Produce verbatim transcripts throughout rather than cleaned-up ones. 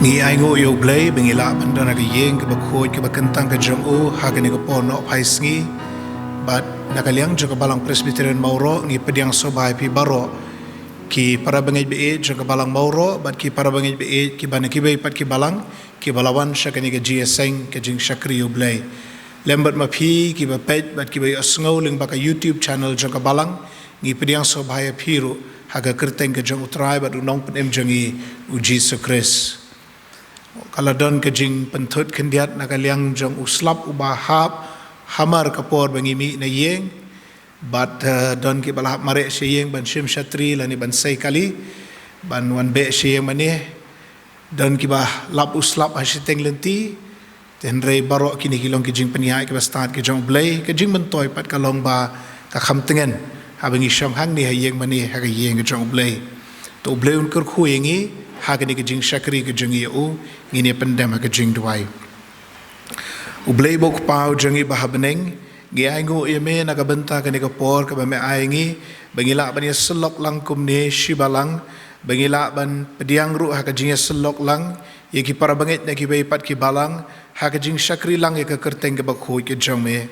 Ngi ainguh ïa U Blei ba ngi lah ban don ha ka ïing kaba khuid kaba kyntang ka jong u ha kane ka por nohphai sngi. Bad na ka liang jong ka Balang Presbyterian Mawroh ngi pdiang sngewbha ïa phi baroh, ki para bangeit ba ïeit jong ka Balang Mawroh bad ki para bangeit ba ïeit kiba na kiwei pat ki balang kiba la wan sha kane ka jingïaseng ka jingshakri ïa U Blei. Lem bad ma phi kiba peit bad kiba ïohsngew lyngba ka YouTube channel jong ka Balang, ngi pdiang sngewbha ïa phi ruh ha ka kyrteng ka jong U Trai bad U Nongpynim jong ngi, U Jisu Khrist. Ka la don ka jingpynthut khyndiat na ka liang jong u slap uba hap hamar ka por ba ngi mih na ïing. Bad, eh, don kiba la hap mareh sha ïing ban shim shatri lane ban sei kali ban wan beh sha ïing mane. Don kiba lap u slap ha shiteng lynti. Te hynrei baroh kine ki long ki jingpynïaid kiba stad ki jong U Blei, ka jingmyntoi pat ka long ba ka kham tngen haba ngi shong hangne ha ïing mane ha ka ïing ka jong U Blei. To U Blei un kyrkhu ïa ngi ha kane ka jingshakri ka jong ngi ïa u, ngin ïa pyndem ha ka jingduwai. U Blei ba u Kpa u jong ngi ba ha bneng, ngi ainguh ïa me na ka bynta kane ka por kaba me ai ngi ba ngi lah ban ïasyllok lang kumne shi balang, ba ngi lah ban pdiang ruh ha ka jingïasyllok lang ïa ki para bangeit na kiwei pat ki balang ha ka jingshakri lang ïa ka kyrteng kaba khuid ka jong me.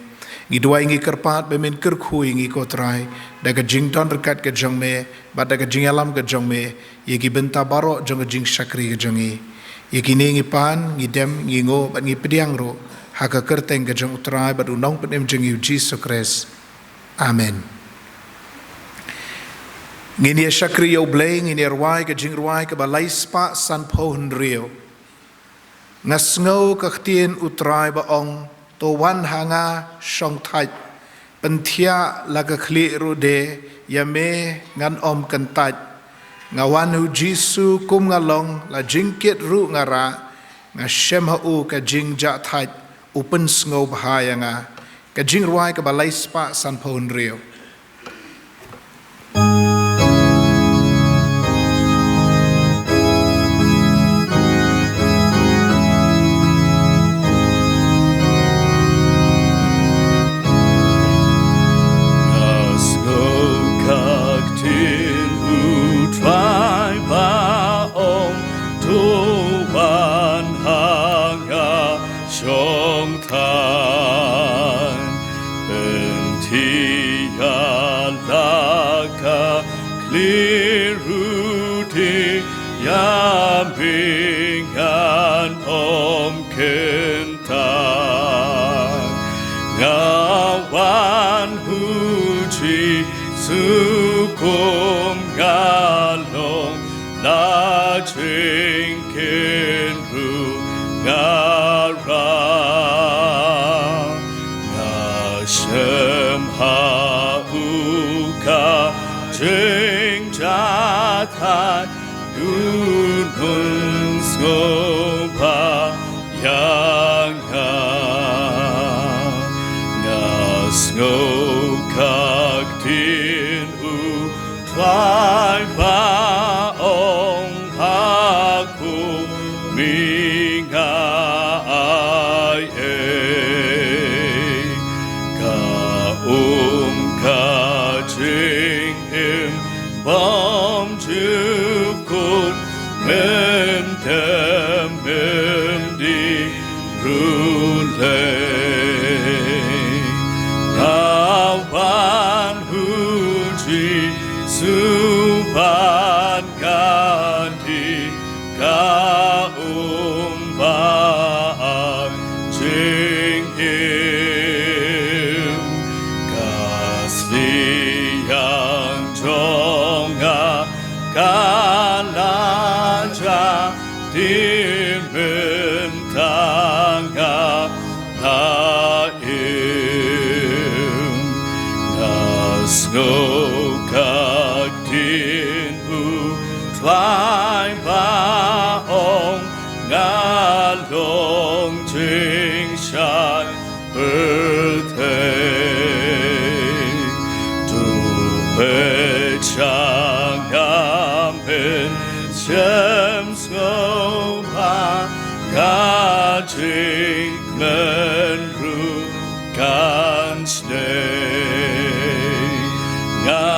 Ngi duwai ngi kyrpad ba men kyrkhu ïa ngi ko Trai da ka jingdon ryngkat ka jong me bad da ka jingïalam ka jong me ïa ki bynta baroh jong ka jingshakri ka jong ngi. Ïa kine ngi pan, ngi dem, ngi nguh bad ngi pdiang ruh ha ka kyrteng ka jong U Trai bad U Nongpynim jong ngi U Jisu Khrist. Amen. Ngin ïa shakri ïa U Blei, ngin ïa rwai ka jingrwai kaba lai spah sanphew hynriew. Nga sngew ka ktien U Trai ba ong, to wan ha nga shong thait. Pynthiah la ka khlieh ruh de, ïa me ngan ym kyntait. Nga wan ha U Jisu kum nga long, la jingkit ruh nga rah. Nga shem ha u ka jingjahthait, u pynsngewbha ïa nga. Ka jingrwai kaba lai spah sanphew hynriew. Nga sngew ka ktien U Trai ba ong, to wan ha nga shong thait. Pynthiah la ka khlieh ruh de, ïa me ngan ym kyntait. Nga wan ha U Jisu kum nga long, la jingkit ruh nga rah. Nga shem ha u ka jingjahthait, u pynsngewbha ïa nga. Nga sngew ka ktien U Trai ba ong, ha kum me nga ai ei. Ka um ka jingim bymjukut, mem dem mem dih ruh lei. Nga wan ha U Jisu bad nga dih, ka um ba ai jingim. Ka sliang jong nga ka la jah, dei mynta nga la im. Nga sngew ka ktien U Trai ba ong, nga long jingshai pyrthei. To peit sha nga, men shemsngew ba ka jingkmen ruh kan sdei. Nga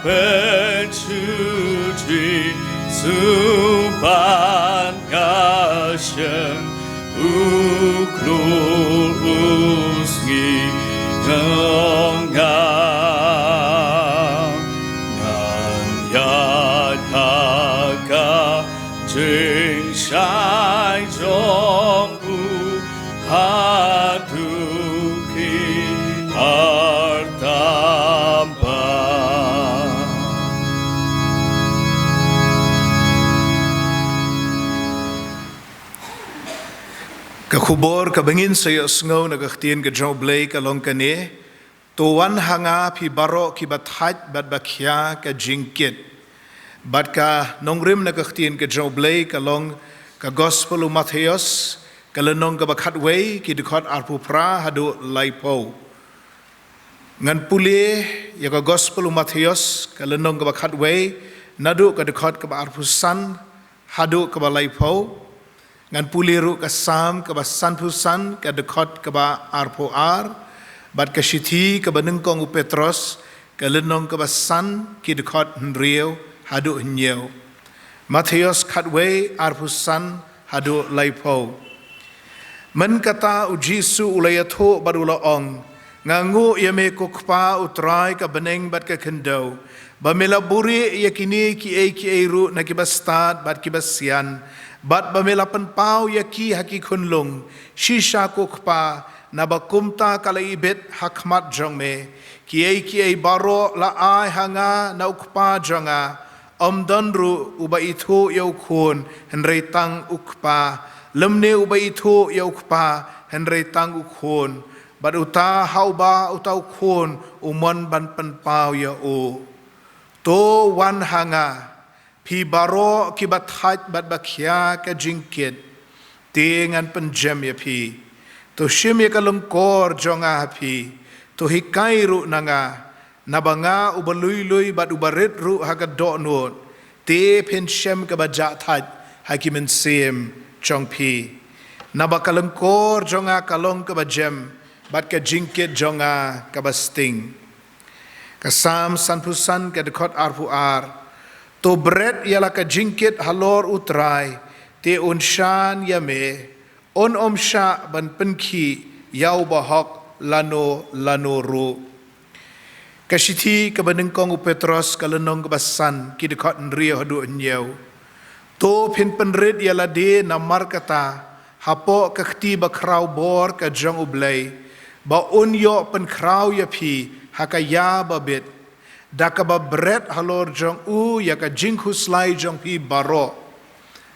peit sha U Jisu bad nga U klus ngi jong nga, ngan ïaid ha ka jingshai jong u haduh ki artam bha. Ka khubor kaba ngin sa ïohsngew na ka ktien ka jong U Blei ka long kane: To wan ha nga phi baroh kiba thait bad ba khia ka jingkit. Bad ka nongrim na ka ktien ka jong U Blei ka long ka Gospel u Mathaios, ka lynnong kaba khatwei, ki dkhot arphew phra haduh laiphew. Ngan pule ïa ka Gospel u Mathaios, ka lynnong kaba khatwei, naduh ka dkhot kaba arphew san haduh kaba laiphew. Ngan pule ruh ka Salm kaba sanphew san, ka dkhot kaba arphew ar, bad ka shithi kaba nyngkong u Petros, ka lynnong kaba san, ki dkhot hynriew haduh hynñiew. Mathaios khatwei, arphew san haduh laiphew. Mynta u Jisu u la ïathuh bad u la ong: Nga nguh ïa me ko Kpa, u Trai ka bneng bad ka khyndew, ba me la buhrieh ïa kine kiei kiei ruh na kiba stad bad kiba sian, bad ba me la pynpaw ïa ki ha ki khunlung. Shisha ko Kpa, naba kumta ka la ibit ha khmat jong me. Kiei kiei baroh la ai ha nga na u Kpa jong nga. Ym don ruh uba ithuh ïa u Khun hynrei tang u Kpa, lymne uba ithuh ïa u Kpa hynrei tang u Khun, bad uta ha uba uta u Khun u mon ban pynpaw ïa u. To wan ha nga phi baroh kiba thait bad ba khia ka jingkit, te ngan pynjem ïa phi. To shim ïa ka lyngkor jong nga ha phi, to hikai ruh na nga, naba nga uba lui lui bad uba rit ruh ha ka dohnud, te phin shem kaba jah thait ha ki mynsiem jong phi. Naba ka lyngkor jong nga ka long kaba jem, bad ka jingkit jong nga kaba sting. Ka Salm sanphew san, ka dkhot arphew ar: To bret ïa la ka jingkit halor u Trai, te un shan ïa me. Un ym shah ban pynkhih ïa u bahok lano lano ruh. Ka shithi kaba nyngkong u Petros, ka lynnong kaba san, ki dkhot hynriew haduh hynñiew. To phin pynrit ïa lade namar kata hapoh ka kti bakhraw bor ka jong U Blei, ba un ïoh pynkhraw ïa phi ha ka ïa babit, da kaba bret halor jong u ïa ka jingkhuslai jong phi baroh,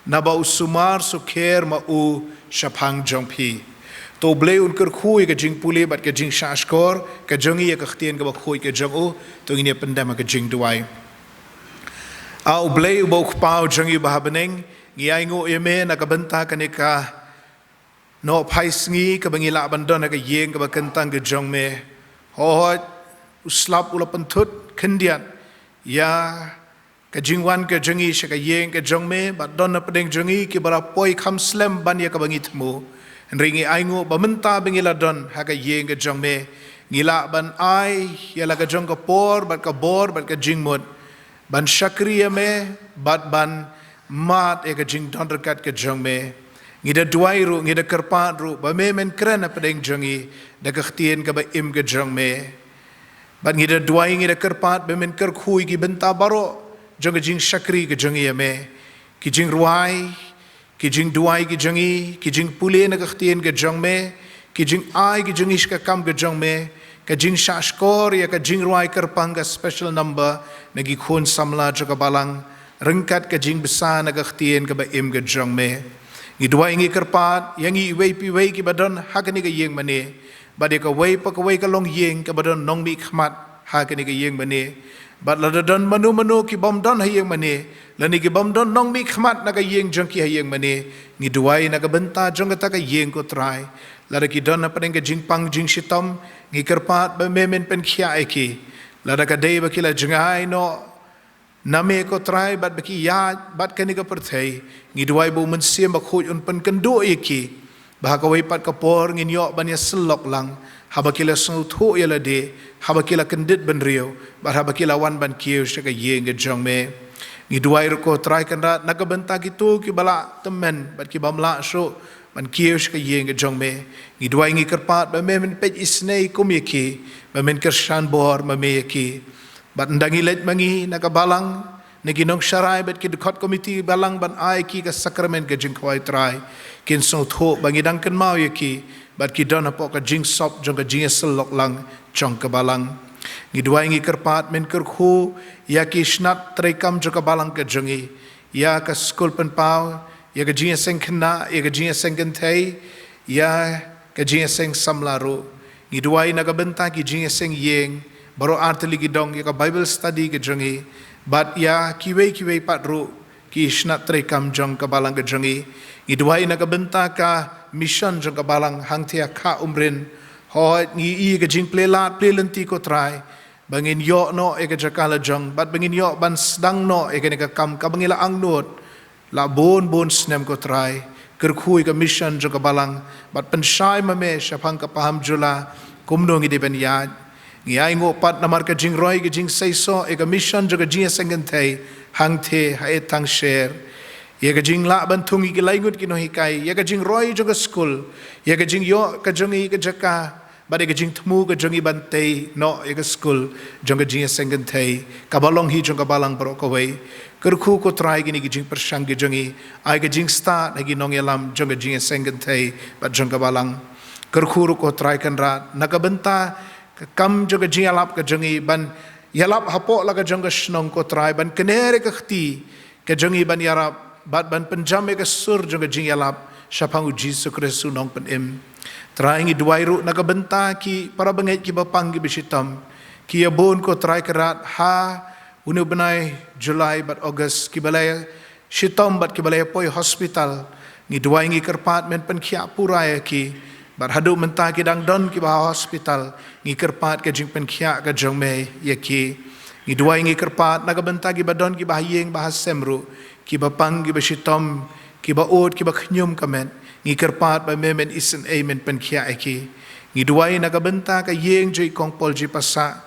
naba u sumar sukher ma u shaphang jong phi. To U Blei un kyrkhu ïa ka jingpule bad ka jingshahshkor ka jong ngi ïa ka ktien kaba khuid ka jong u. To ngin ïa pyndem ha ka jingduwai. A U Blei uba u Kpa u jong ngi uba ha bneng, ngi ainguh ïa me na ka bynta kane ka nohphai sngi kaba ngi lah ban don ha ka ïing kaba kyntang ka jong me. Hooid, u slap u la pynthut khyndiat ïa ka jingwan ka jong ngi sha ka ïing ka jong me, bad don na pdeng jong ngi kiba la poi kham slem ban ïa kaba ngi thmu. Hynrei ngi ainguh ba mynta ba ngi la don ha ka ïing ka jong me, ngi lah ban ai ïa la ka jong ka por bad ka bor bad ka jingmut ban shakri ïa me bad ban mad ïa ka jingdon ryngkat ka jong me. Ngi da duwai ruh, ngi da kyrpad ruh ba me men kren na pdeng jong ngi da ka ktien kaba im ka jong me. Bad ngi da duwai, ngi da kyrpad ba men kyrkhu ïa ki bynta baroh jong ka jingshakri ka jong ngi ïa me. Ki jingrwai, ki jingduwai ki jong ngi, ki jingpule na ka ktien ka jong me, ki jingai ki jong ngi sha ka kam ka jong me, ka jingshahshkor ïa ka jingrwai kyrpang, ka special number na ki khun samla jong ka balang, ryngkat ka jingbsa na ka ktien kaba im ka jong me. Ngi duwai, ngi kyrpad ïa ngi iwei pa iwei kiba don ha kane ka ïing mane, bad ïa kawei pa kawei ka longïing kaba don nongmihkhmat ha kane ka ïing mane. Bad lada don mano mano ki bym don ha ïing mane, lane ki bym don nongmihkhmat na ka ïing jong ki ha ïing mane, ngi duwai na ka bynta jong kata ka ïing, ko Trai. Lada ki don na pdeng ka jingpang jingshitom, ngi kyrpad ba me men pynkhiah ïa ki. Lada ka dei ba ki la jngai noh na me, ko Trai, bad ba ki ïaid bad kane ka pyrthei, ngi duwai ba u Mynsiem Bakhuid un pynkynduh ïa ki, ba ha kawei pat ka por ngin ïoh ban ïasyllok lang, haba ki la sngewthuh ïa lade, haba ki la kyndit bynriew, bad haba ki la wan ban kiew sha ka ïing ka jong me. Ngi duwai ruh ko Trai Kynrad na ka bynta kito kiba la tymmen bad kiba mlak shuh ban kiew sha ka ïing ka jong me. Ngi duwai ngi kyrpad ba me men peit isynei kum ïa ki, ba men kyrshan bor ma me ïa ki. Bad ynda ngi leit ma ngi na ka balang, na ki nongsharai bad ki dkhot komiti balang ban ai ki ka sakramen ka jingkhawai Trai, kin sngewthuh ba ngi dang kynmaw ïa ki bad ki don hapoh ka jingsop jong ka jingïasyllok lang jong ka balang. Ngi duwai ngi kyrpad men kyrkhu ïa ki shnat treikam jong ka balang ka jong ngi, ïa ka skul pynpaw, ïa ka jingïaseng khynnah, ïa ka jingïaseng kynthei, ïa ka jingïaseng samla ruh. Ngi duwai na ka bynta ki jingïaseng ïing baroh artylli ki dong, ïa ka Bible study ka jong ngi, bad ïa kiwei kiwei pat ruh ki shnat treikam jong ka balang ka jong ngi. Ngi duwai na ka bynta ka mission jong ka balang hangthie ha Umryn. Hooid ngi ïohi ka jingplie lad plie lynti ko Trai, ba ngin ïoh noh ïa ka jaka la jong bad ba ngin ïoh ban sdang noh ïa kane ka kam kaba ngi la angnud la bun bun snem ko Trai. Kyrkhu ïa ka mission jong ka balang bad pynshai ma me shaphang ka paham jula kumno ngi dei ban ïaid. Ngi ainguh pat namar ka jingroi ka jingseisoh ïa ka mission jong ka jingïaseng kynthei hangthie ha Etangsher, ïa ka jinglah ban thung ïa ki laingut ki nonghikai, ïa ka jingroi jong ka skul, ïa ka jingïoh ka jong ngi ka jaka, bad ïa ka jingthmu ka jong ngi ban tei noh ïa ka skul jong ka jingïaseng kynthei kaba long hi jong ka balang baroh kawei. Kyrkhu ko Trai kine ki jingpyrshang ki jong ngi, ai ka jingstad ha ki nongïalam jong ka jingïaseng kynthei bad jong ka balang. Kyrkhu ruh ko Trai Kynrad na ka bynta ka kam jong ka jingïalap ka jong ngi ban ïalap hapoh la ka jong ka shnong ko Trai, ban kner ïa ka kti ka jong ngi ban ïarap bad ban pynjam ïa ka sur jong ka jingïalap shaphang u Jisu Khrist u Nongpynim. Trai ngi duwai ruh na ka bynta ki para bangeit kiba pang kiba shitom, ki ïa bun ko Trai Kynrad ha une u bnai July bad August, kiba la shitom bad kiba la poi hospital. Ngi duwai ngi kyrpad men pynkhiah pura ïa ki, bad haduh mynta ki dang don kiba ha hospital, ngi kyrpad ka jingpynkhiah ka jong me ïa ki. Ngi duwai ngi kyrpad na ka bynta kiba don kiba ha ïing ba ha sem ruh, kiba pang kiba shitom, kiba ud kiba khñium ka met, ngi kyrpad ba me men isynei men pynkhiah ïa ki. Ngi duwai na ka bynta ka ïing jong i Kong Paul G Passah,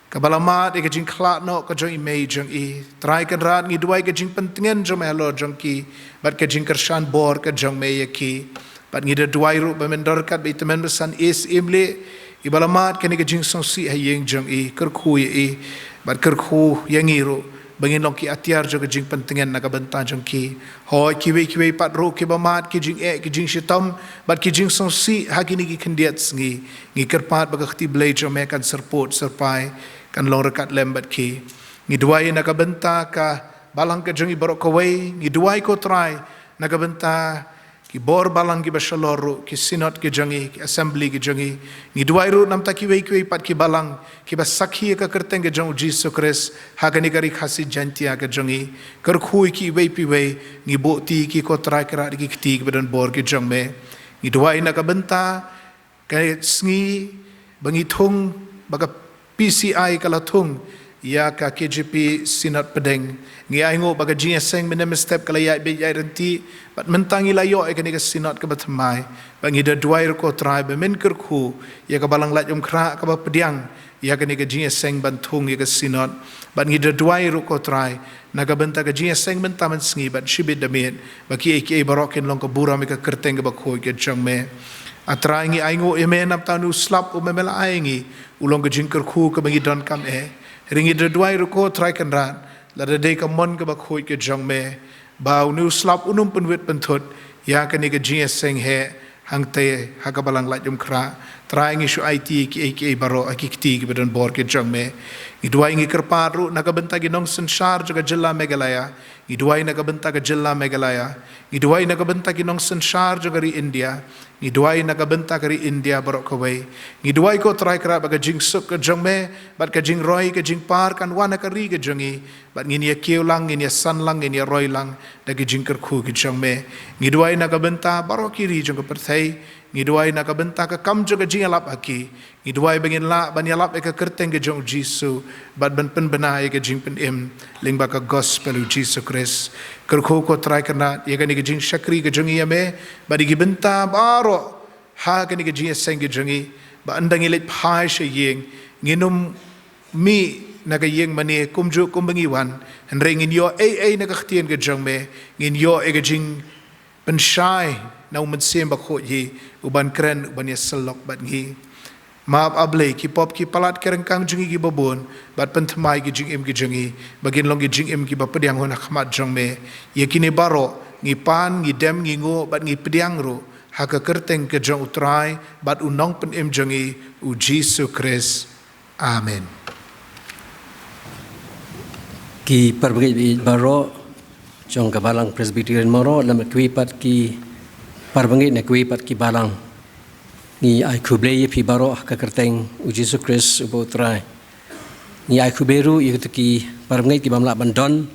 kaba la mad ïa ka jingkhlad noh ka jong i mei jong i. Trai Kynrad ngi duwai ka jingpyntngen jong me halor jong ki bad ka jingkyrshan bor ka jong me ïa ki. Bad ngi da duwai ruh ba men don ryngkat bad i tymmen basan Syiem Lieh, iba la mad kane ka jingsngewsih ha ïing jong i. Kyrkhu ïa i bad kyrkhu ïa ngi ruh ba ngin long ki atiar jong ka jingpyntngen na ka bynta jong ki. Hooid kiwei kiwei pat ruh kiba mad ki jingeh ki jingshitom bad ki jingsngewsih ha kine ki khyndiat sngi, ngi kyrpad ba ka kti Blei jong me kan syrpud syrpai, kan long ryngkat lem bad ki. Ngi duwai na ka bynta ka balang ka jong i baroh kawei, ngi duwai ko Trai na ka bynta ki bor balang kiba shalor ruh, ki synod ki jong i, ki assembly ki jong i. Ngi duwai ruh namar kiwei kiwei pat ki balang kiba sakhi ïa ka kyrteng ka jong u Jisu Khrist ha kane ka Ri Khasi Jaiñtia ka jong i. Kyrkhu ïa kiwei pa iwei, ngi buh ti ïa ki ko Trai Kynrad ïa ki kti kiba don bor ki jong me. Ngi duwai na ka bynta ka sngi ba ngi thung, ba ka P C I ka la thung ïa ka K J P Synod Pdeng. Ngi ainguh ba ka jingïaseng mynne mynstep ka la ïaid beit ïaid ryntih, bad mynta ngi la ïoh ïa kane ka Synod kaba thymmai. Bad ngi da duwai ruh ko Trai ba men kyrkhu ïa ka Balang Laitumkhrah kaba pdiang ïa kane ka jingïaseng ban thung ïa ka Synod. Bad ngi da duwai ruh ko Trai na ka bynta ka jingïaseng mynta mynsngi bad shibit da miet, ba kiei kiei baroh kin long ka burom ïa ka kyrteng kaba khuid ka jong me. A Trai ngi ainguh ïa me namar une u slap uba me la ai ïa ngi, u long ka jingkyrkhu kaba ngi donkam eh. Hynrei ngi da duwai ruh ko Trai Kynrad, lada dei ka mon kaba khuid ka jong me, ba une u slap un ym pynwit pynthut ïa kane ka jingïaseng heh hangtei ha ka Balang Laitumkhrah. Trai ngi shu aiti kiei kiei baroh ha ki kti kiba don bor ki jong me. Ngi duwai ngi kyrpad ruh na ka bynta ki nongsynshar jong ka jylla Meghalaya. Ngi duwai na ka bynta ka jylla Meghalaya. Ngi duwai na ka bynta ki nongsynshar jong ka ri India. Ngi duwai na ka bynta ka ri India baroh kawei. Ngi duwai ko Trai Kynrad ba ka jingsuk ka jong me bad ka jingroi ka jingpar kan wan ha ka ri ka jong ngi. Bad ngin ïa kiew lang, ngin ïa san lang, ngin ïa roi lang da ki jingkyrkhu ki jong me. Ngi duwai na ka bynta baroh ki ri jong ka pyrthei. Ngi duwai na ka bynta ka kam jong ka jingïalap ha ki. Ngi duwai ba ngin lah ban ïalap ïa ka kyrteng ka jong u Jisu bad ban pynbna ïa ka jingpynim lyngba ka gospel u Jisu Khrist. Kyrkhu ko Trai Kynrad ïa kane ka jingshakri ka jong ngi ïa me bad ïa ki bynta baroh ha kane ka jingïaseng ka jong ngi, ba ynda ngi leit phai sha ïing ngin ym mih na ka ïing mane kumjuh kumba ngi wan, hynrei ngin ïoh ei ei na ka ktien ka jong me, ngin ïoh ïa ka jingpynshai na U Mynsiem Bakhuid hi, u ban kren, u ban ïasyllok bad ngi. Map, A Blei, ki pop ki palat ki ryngkang jong ngi kiba bun, bad pynthymmai ki jingim ki jong ngi, ba kin long ki jingim kiba pdiang hun ha khmat jong me. Ïa kine baroh ngi pan, ngi dem, ngi nguh bad ngi pdiang ruh ha ka kyrteng ka jong U Trai bad U Nongpynim jong ngi, U Jisu Khrist. Amen. Ki parabangeit baroh jong ka Balang Presbyterian Mawroh, lem kiwei pat ki parabangeit na kiwei pat ki balang, ngi ai khublei ïa phi baroh ha ka kyrteng U Jisu Khrist uba U Trai. Ngi ai khublei ruh ïa kito ki parabangeit kiba ym lah ban don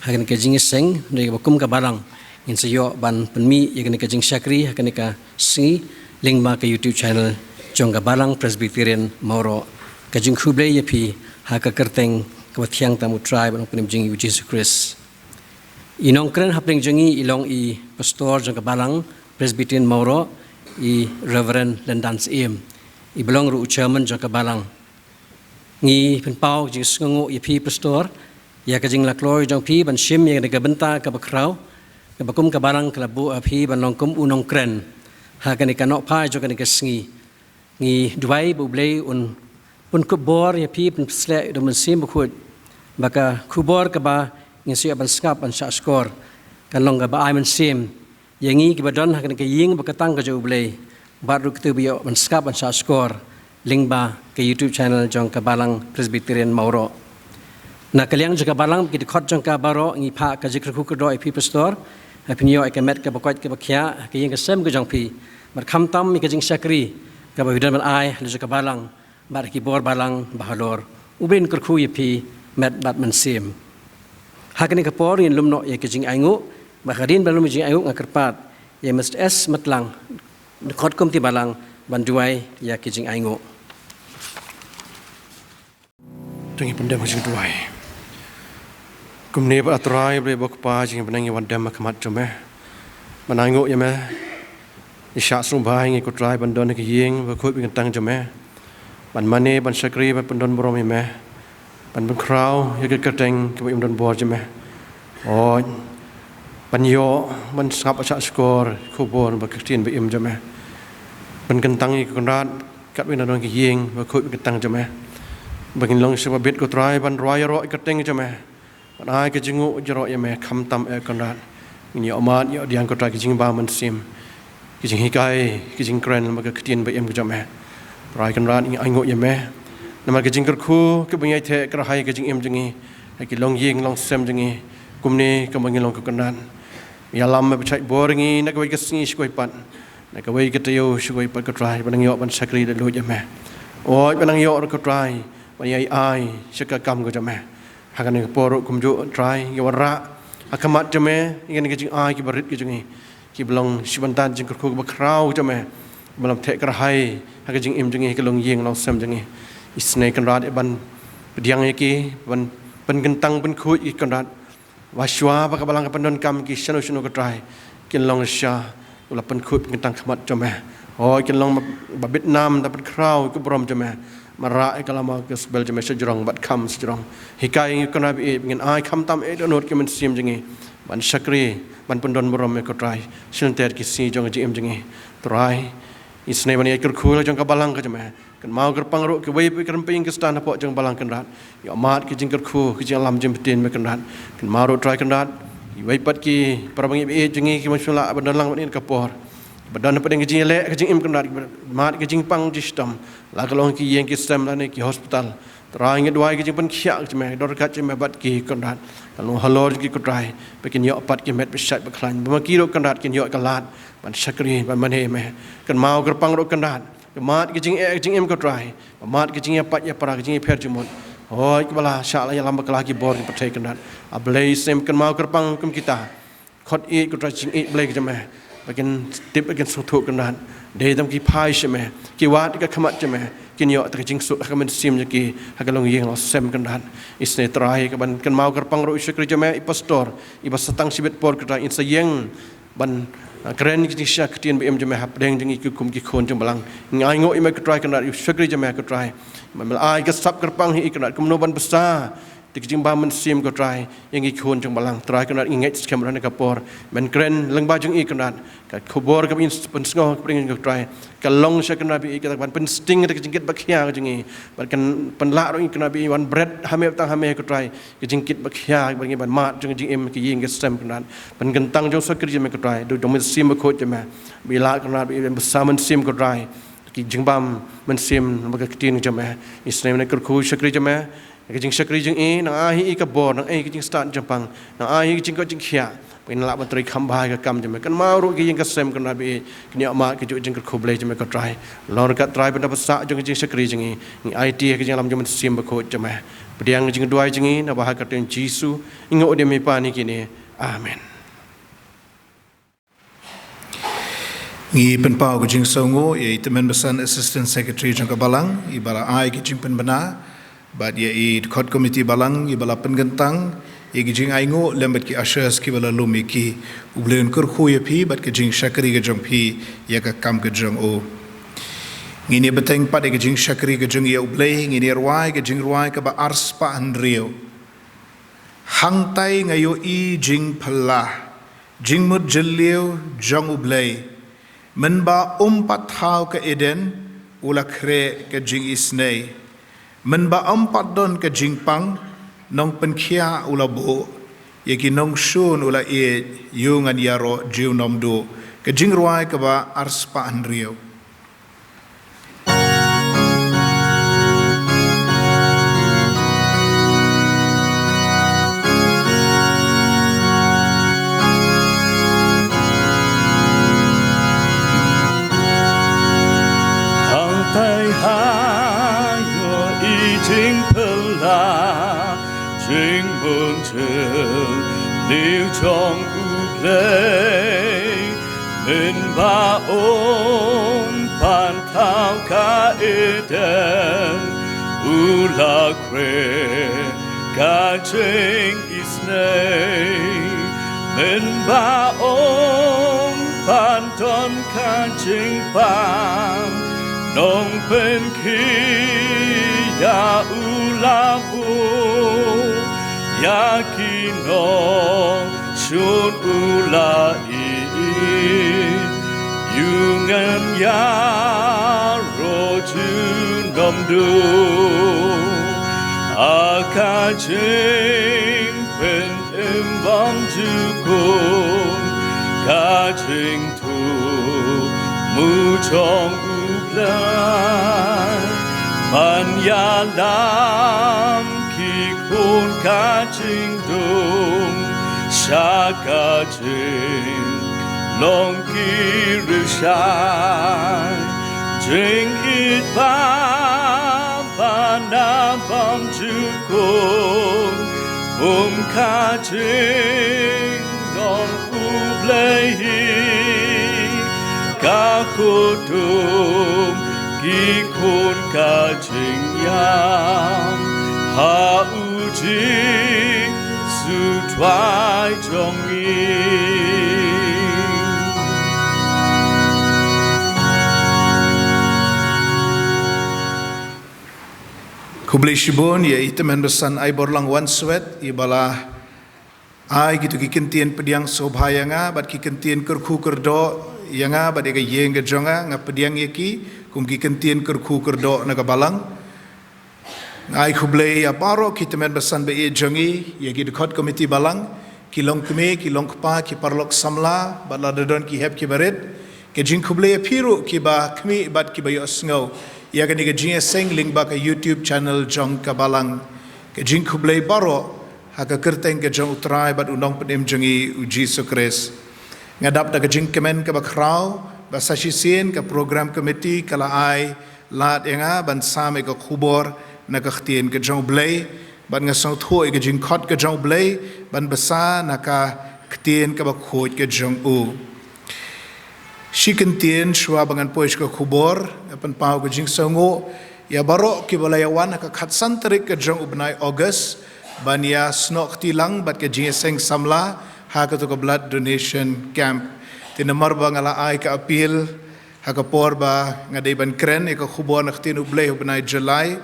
ha kane ka jingïaseng, hynrei kaba kum ka balang ngin sa ïoh ban pynmih ïa kane ka jingshakri ha kane ka sngi lyngba ka YouTube channel jong ka Balang Presbyterian Mawroh. Ka jingkhublei ïa phi ha ka kyrteng kaba thiang tam U Trai bad U Nongpynim jong ngi U Jisu Khrist. I nongkren hapdeng jong ngi i long i pastor jong ka Balang Presbyterian Mawroh, i Reverend Lyndan Syiem, iba long ruh u chairman jong ka balang. Ngi pynpaw ka jingsngewnguh ïa phi pastor ïa ka jinglakloi jong phi ban shim ïa kane ka bynta kaba khraw, kaba kum ka balang ka la buh ïa phi ban long kum u nongkren ha kane ka nohphai jong kane ka sngi. Ngi duwai ba U Blei un pynkup bor ïa phi, pynpynshlur da U Mynsiem Bakhuid, ba ka khubor kaba ngin sa ïoh ban sngap ban shahshkor kan long kaba ai mynsiem ïa ngi kiba don ha kane ka ïing ba ka tang ka jong U Blei, bad ruh kito ba ïoh ban sngap ban shahshkor lyngba ka YouTube channel jong ka Balang Presbyterian Mawroh. Na ka liang jong ka balang, ki dkhot jong ka baroh, ngi phah ka jingkyrkhu kyrdoh ïa phi pastor, ha phin ïoh ïa ka met kaba koit kaba khiah ha ka ïing ka sem ka jong phi, bad khamtam ïa ka jingshakri kaba phi don ban ai halor jong ka balang bad ki bor balang ba halor. U Blei un kyrkhu ïa phi met bad mynsiem. Ha kane ka por ngin lum noh ïa ka jingainguh, bad hadien ba lum ïa ka jingainguh nga kyrpad ïa Mister S Matlang, dkhot committee balang, ban duwai ïa ka jingainguh. To ngin pyndem ka jingduwai. Kumne bad A Trai Blei bad Kpa jong ngi, ba ngi wan dem ha khmat jong me ban ainguh ïa me. Ngi shah sngewbha ïa ngi ko Trai ban don ha ka ïing bakhuid bakyntang jong me, ban mane, ban shakri, ban pyndonburom ïa me, ban pynkhraw ïa ka kyrteng kaba im don bor jong me. Hooid, ban ïoh ban sngap shahshkor khubor bad ka ktien ba im jong me, ban kyntang ïa ka Kynrad katba ngi don ha ka ïing bakhuid bakyntang jong me, ba ngin long sngewbha bit ko Trai ban rwai ïaroh ïa ka kyrteng jong me, ban ai ka jingnguh jaroh ïa me khamtam, eh Kynrad. Ngin ïoh mad ïoh pdiang ko Trai ka jingbam mynsiem, ka jinghikai, ka jingkren bad ka ktien ba im ka jong me. Trai Kynrad, ngi ainguh ïa me namar ka jingkyrkhu kaba ngi ïai theh kyrhai ha ka jingim jong ngi, ha ki longïing longsem jong ngi, kumne kumba ngi long ko Kynrad. Ïalam me, pynshait bor ïa ngi na kawei ka sngi sha kawei pat, na kawei ka taïew sha kawei pat ko Trai, ba nang ïoh ban shakri da luid ïa me. Hooid, ba nang ïoh ruh ko Trai ban ïai ai sha ka kam ka jong me. Ha kane ka por ruh kumjuh Trai, ngi wanrah ha khmat jong me ïa kane ka jingai kaba rit ka jong ngi, kiba long shi bynta jingkyrkhu kaba khraw ka jong me, ba lam theh kyrhai ha ka jingim jong ngi, ha ka longïing longsem jong ngi. Isynei Kynrad, ban pdiang ïa ki, ban pynkyntang pynkhuid ïa ki Kynrad, ba shuwa ba ka balang ka pyndonkam ki shano shano ko Trai, kin long sha ba la pynkhuid pynkyntang khmat jong me. Hooid, kin long ba bit nam da pynkhraw ïa ka burom jong me, mareh ïa ka lama ka gospel jong me shajrong bad kham shajrong. Hikai ïa ngi ko Kynrad ba ïeit, ba ngin ai khamtam eh dohnud ka mynsiem jong ngi ban shakri, ban pyndonburom ïa ko Trai, shilynter ki sngi jong ka jingim jong ngi. Trai, isynei ban ïai kyrkhu la jong ka balang ka jong me. Kynmaw kyrpang ruh kiwei pat ki rympei ki stand hapoh jong ka balang Kynrad. Ïoh mad ka jingkyrkhu, ka jingïalam jingpyntip me Kynrad. Kynmaw ruh Trai Kynrad, kiwei pat ki parabangeit ba ïeit jong ngi kiba ym shym la lah ban don lang bad ngi ha kane ka por, ba don hapdeng ka jingïaleh ka jingim Kynrad, ba mad ka jingpang jingshitom, la ka long ki ïing ki sem lane ki hospital. Trai, ngi duwai ka jingpynkhiah ka jong me, ka don ryngkat jong me bad ki Kynrad. Ka long halor jong ki ko Trai, ba kin ïoh pat ki met ba shait ba khlaiñ, ba ma ki ruh Kynrad kin ïoh ka lad ban shakri, ban mane ïa me. Kynmaw kyrpang ruh Kynrad, ba mad ka jingeh ka jingim ko Trai, ba mad ka jingïapait ïapra, ka jingïapher jingmut, hooid, kaba la shah la ïalam bakla ha ki bor ki pyrthei Kynrad. A Blei, isynei kynmaw kyrpang kum kita. Khot ïeit ko Trai, jingïeit Blei ka jong me, ba kin tip, ba kin sngewthuh Kynrad. Dei tang ki phai sha me, ki wad ïa ka khmat jong me, kin ïoh ïa ka jingsuk ha ka mynsiem jong ki, ha ka longïing longsem Kynrad. Isynei Trai, ka ban kynmaw kyrpang ruh i shakri jong me, i pastor, iba sa tang shibit por ko Trai, in sa ïeng ban, ah, kren ki jingshah ktien ba im jong me hapdeng jong ngi ki kum ki khun jong balang. Ngi ainguh ïa me ko Trai Kynrad, ïa u shakri jong me ko Trai. Ban me la ai ka sap kyrpang ha i Kynrad kumno ban bsa ïa ki jingbam mynsiem ko Trai ïa ngi ki khun jong balang. Trai Kynrad, ngi ngeit skhem ruh ha kane ka por ban kren lyngba jong i Kynrad. Ka khubor kaba ngin pynsngew hapdeng ko Trai, ka long sha Kynrad ba i ka ban pynsting da ka jingkit ba khia jong ngi. Bad kan pynlah ruh i Kynrad ba i wan bret ha me tang ha me ko Trai. Ka jingkit ba khia ba ngi ban mad jong ka jingim ka ïing ka sem Kynrad. Pynkyntang jong u shakri jong me ko Trai, da u mynsiem bakhuid jong me. Ba i lah Kynrad ba i ban bsa mynsiem ko Trai. Ki jingbam mynsiem ba ka ktien jong me. Isynei ïa kane kyrkhu shakri jong me. Ka jingshakri jong i, nang ai ha i ka bor, nang ai ka jingstad jingpang, nang ai ha i ka jingkoit jingkhiah. Ba ngin lah ban trei kham bha ïa ka kam jong me. Kynmaw ruh ka ïing ka sem Kynrad ba i, kin ïoh mad kajuh ka jingkyrkhu Blei jong me ko Trai. Long ryngkat Trai ban da bsa jong ka jingshakri jong i. Ngi aiti ha ka jingïalam jong u mynsiem bakhuid jong me. Pdiang ka jingduwai jong i, naba ha ka kyrteng Jisu. Ngi ong ïa me i Kpa ngi kine. Amen. Ngi pynpaw ka jingsngewnguh ïa i Tymmen Basan Assistant Secretary jong ka balang, iba la ai ka jingpynbna, bad ïa i dkhot komiti balang, iba la pynkyntang ïa ka jingainguh lem bad ki ushers kiba la lum ïa ki. U Blei un kyrkhu ïa phi bad ka jingshakri ka jong phi ïa ka kam ka jong u. Ngin ïa bteng pat ïa ka jingshakri ka jong i ïa u Blei, ngin ïa rwai ka jingrwai kaba arspah hynriew. Hangtai nga ïohi jingphylla, jingmut jylliew jong u Blei. Mynba um pat thaw ka Eden, u la khreh ka jingisynei. Mynba um pat don ka jingpang, nongpynkhiah u la buh. Ïa ki nongshun u la ïeit, ïa u ngan ïaroh junom duh. Ka jingrwai kaba arspah hynriew. Hangtai ha nga ïohi jingphylla, jingmut jylliew jong u Blei. Mynba um pat thaw ka Eden, u la khreh ka jingisynei. Mynba um pat don ka jingpang, nongpynkhiah u la buh. Ïa ki nongshun u la ïeit, ïa u ngan ïaroh junom duh. Ha ka jingpynim bymjukut, ka jing thmu jong u Blei. Ban ïalam ki khun ka jingdum, sha ka jinglong ki rishai. Jingïeit ba bna bymjukut, kum ka jinglong u Blei hi. Ka kordor ki khun ka jingïam, ha u Jisu Trai jong ngi. Khublei shibun ïa i Tymmen Basan Aiborlang Wanswet, iba la ai kito ki kyntien pdiang sngewbha ïa nga, bad ki kyntien kyrkhu kyrdoh ïa nga, bad ïa ka ïing ka jong nga, nga pdiang ïa ki kum ki kyntien kyrkhu kyrdoh na ka balang. Nga ai khublei ïa baroh ki tymmen basan ba ïeit jong ngi, ïa ki dkhot komiti balang, ki longkmie, ki longkpa, ki paralok samla, bad lada don ki hep ki barit. Ka jingkhublei ïa phi ruh kiba khmih bad kiba ïohsngew ïa kane ka jingïaseng lyngba ka YouTube channel jong ka balang. Ka jingkhublei baroh ha ka kyrteng ka jong U Trai bad U Nongpynim jong ngi U Jisu Khrist. Nga dap da ka jingkmen kaba khraw ba sa shisien ka program committee ka la ai lad ïa nga ban sam ïa ka khubor na ka ktien ka jong U Blei, bad nga sngewthuh ïa ka jingkhot ka jong U Blei ban bsa na ka ktien kaba khuid ka jong u. Shi kyntien shuwa ba ngan poi sha ka khubor, nga pynpaw ka jingsngewnguh ïa baroh kiba la ïa wan ha ka khatsan tarik ka jong u bnai August ban ïa snoh kti lang bad ka jingïaseng samla ha kato ka blood donation camp. Te namar ba nga la ai ka appeal ha ka por ba nga dei ban kren ïa ka khubor na ka ktien U Blei ha u bnai July.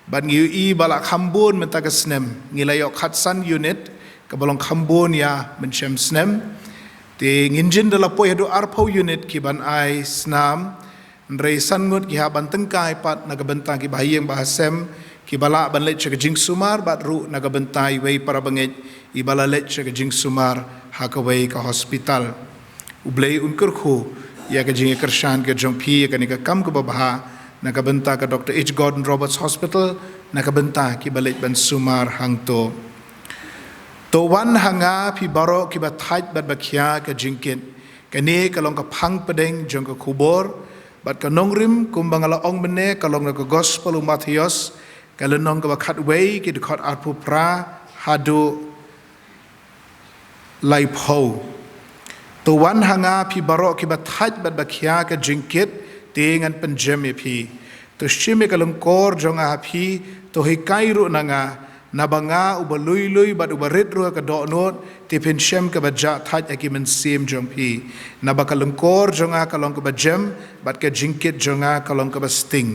Bad ngi ïohi ba la kham bun mynta ka snem, ngi la ïoh khatsan unit, kaba long kham bun ïa mynshem snem. Te ngin jin da la poi haduh arphew unit ki ban ai snam, hynrei san ngut ki hap ban tyngkai pat na ka bynta ki ba ha ïing ba ha sem, ki ba lah ban leit sha ka jingsumar bad ruh na ka bynta iwei para bangeit i ba la leit sha ka jingsumar ha kawei ka hospital. U Blei un kyrkhu ïa ka jingïakyrshan ka jong phi ïa kane ka kam kaba bha na ka bynta ka Doctor H Gordon Roberts Hospital, na ka bynta ki ba leit ban sumar hangto. To wan ha nga phi baroh ki ba thait bad ba khia ka jingkit. Kane ka long ka phang pdeng jong ka khubor, bad ka nongrim kumba nga la ong mynne ka long na ka gospel u Mathaios, ka lynnong kaba khatwei, ki dkhot arphew phra haduh laiphew. To wan ha nga phi baroh ki ba thait bad ba khia ka jingkit, te ngan pynjem ïa phi. To shim ïa ka lyngkor jong nga ha phi, to hikai ruh na nga, naba nga uba lui lui bad uba rit ruh ka dohnud, te phin shem kaba jah thait ha ki mynsiem jong phi. Naba ka lyngkor jong nga ka long kaba jem, bad ka jingkit jong nga ka long kaba sting.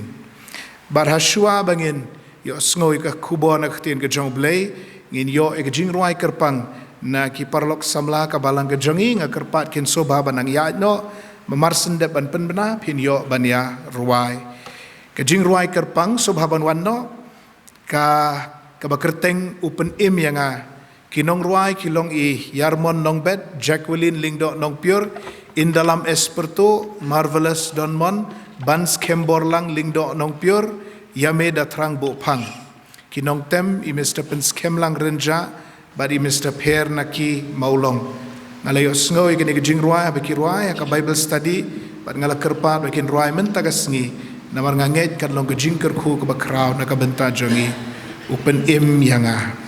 Bad ha shuwa ba ngin ïohsngew ïa ka khubor na ka ktien ka jong U Blei, ngin ïoh ïa ka jingrwai kyrpang na ki paralok samla ka balang ka jong ngi. Nga kyrpad kin sngewbha ban nang ïaid noh, ba mar shen dep ban pynbna phin ïoh ban ïa rwai. Ka jingrwai kyrpang sngewbha ban wan noh, ka, kaba kyrteng U Pynim ïa nga. Ki nongrwai ki long i Yarmon Nongbet, Jacqueline Lyngdoh Nongpyiur, Indalam Esperto, Marvelous Donmon, Banskhem Borlang Lyngdoh Nongpyiur, Yame Dathrang Buhphang. Ki nongtem i Mister Pynskhemlang Rynjah bad i Mister Pher Naki Mawlong. Nga la ïohsngew ïa kane ka jingrwai haba ki rwai ha ka Bible study, bad nga la kyrpad ba kin rwai mynta ka sngi, namar nga ngeit kan long ka jingkyrkhu kaba khraw na ka bynta jong ngi. U Pynim ïa nga.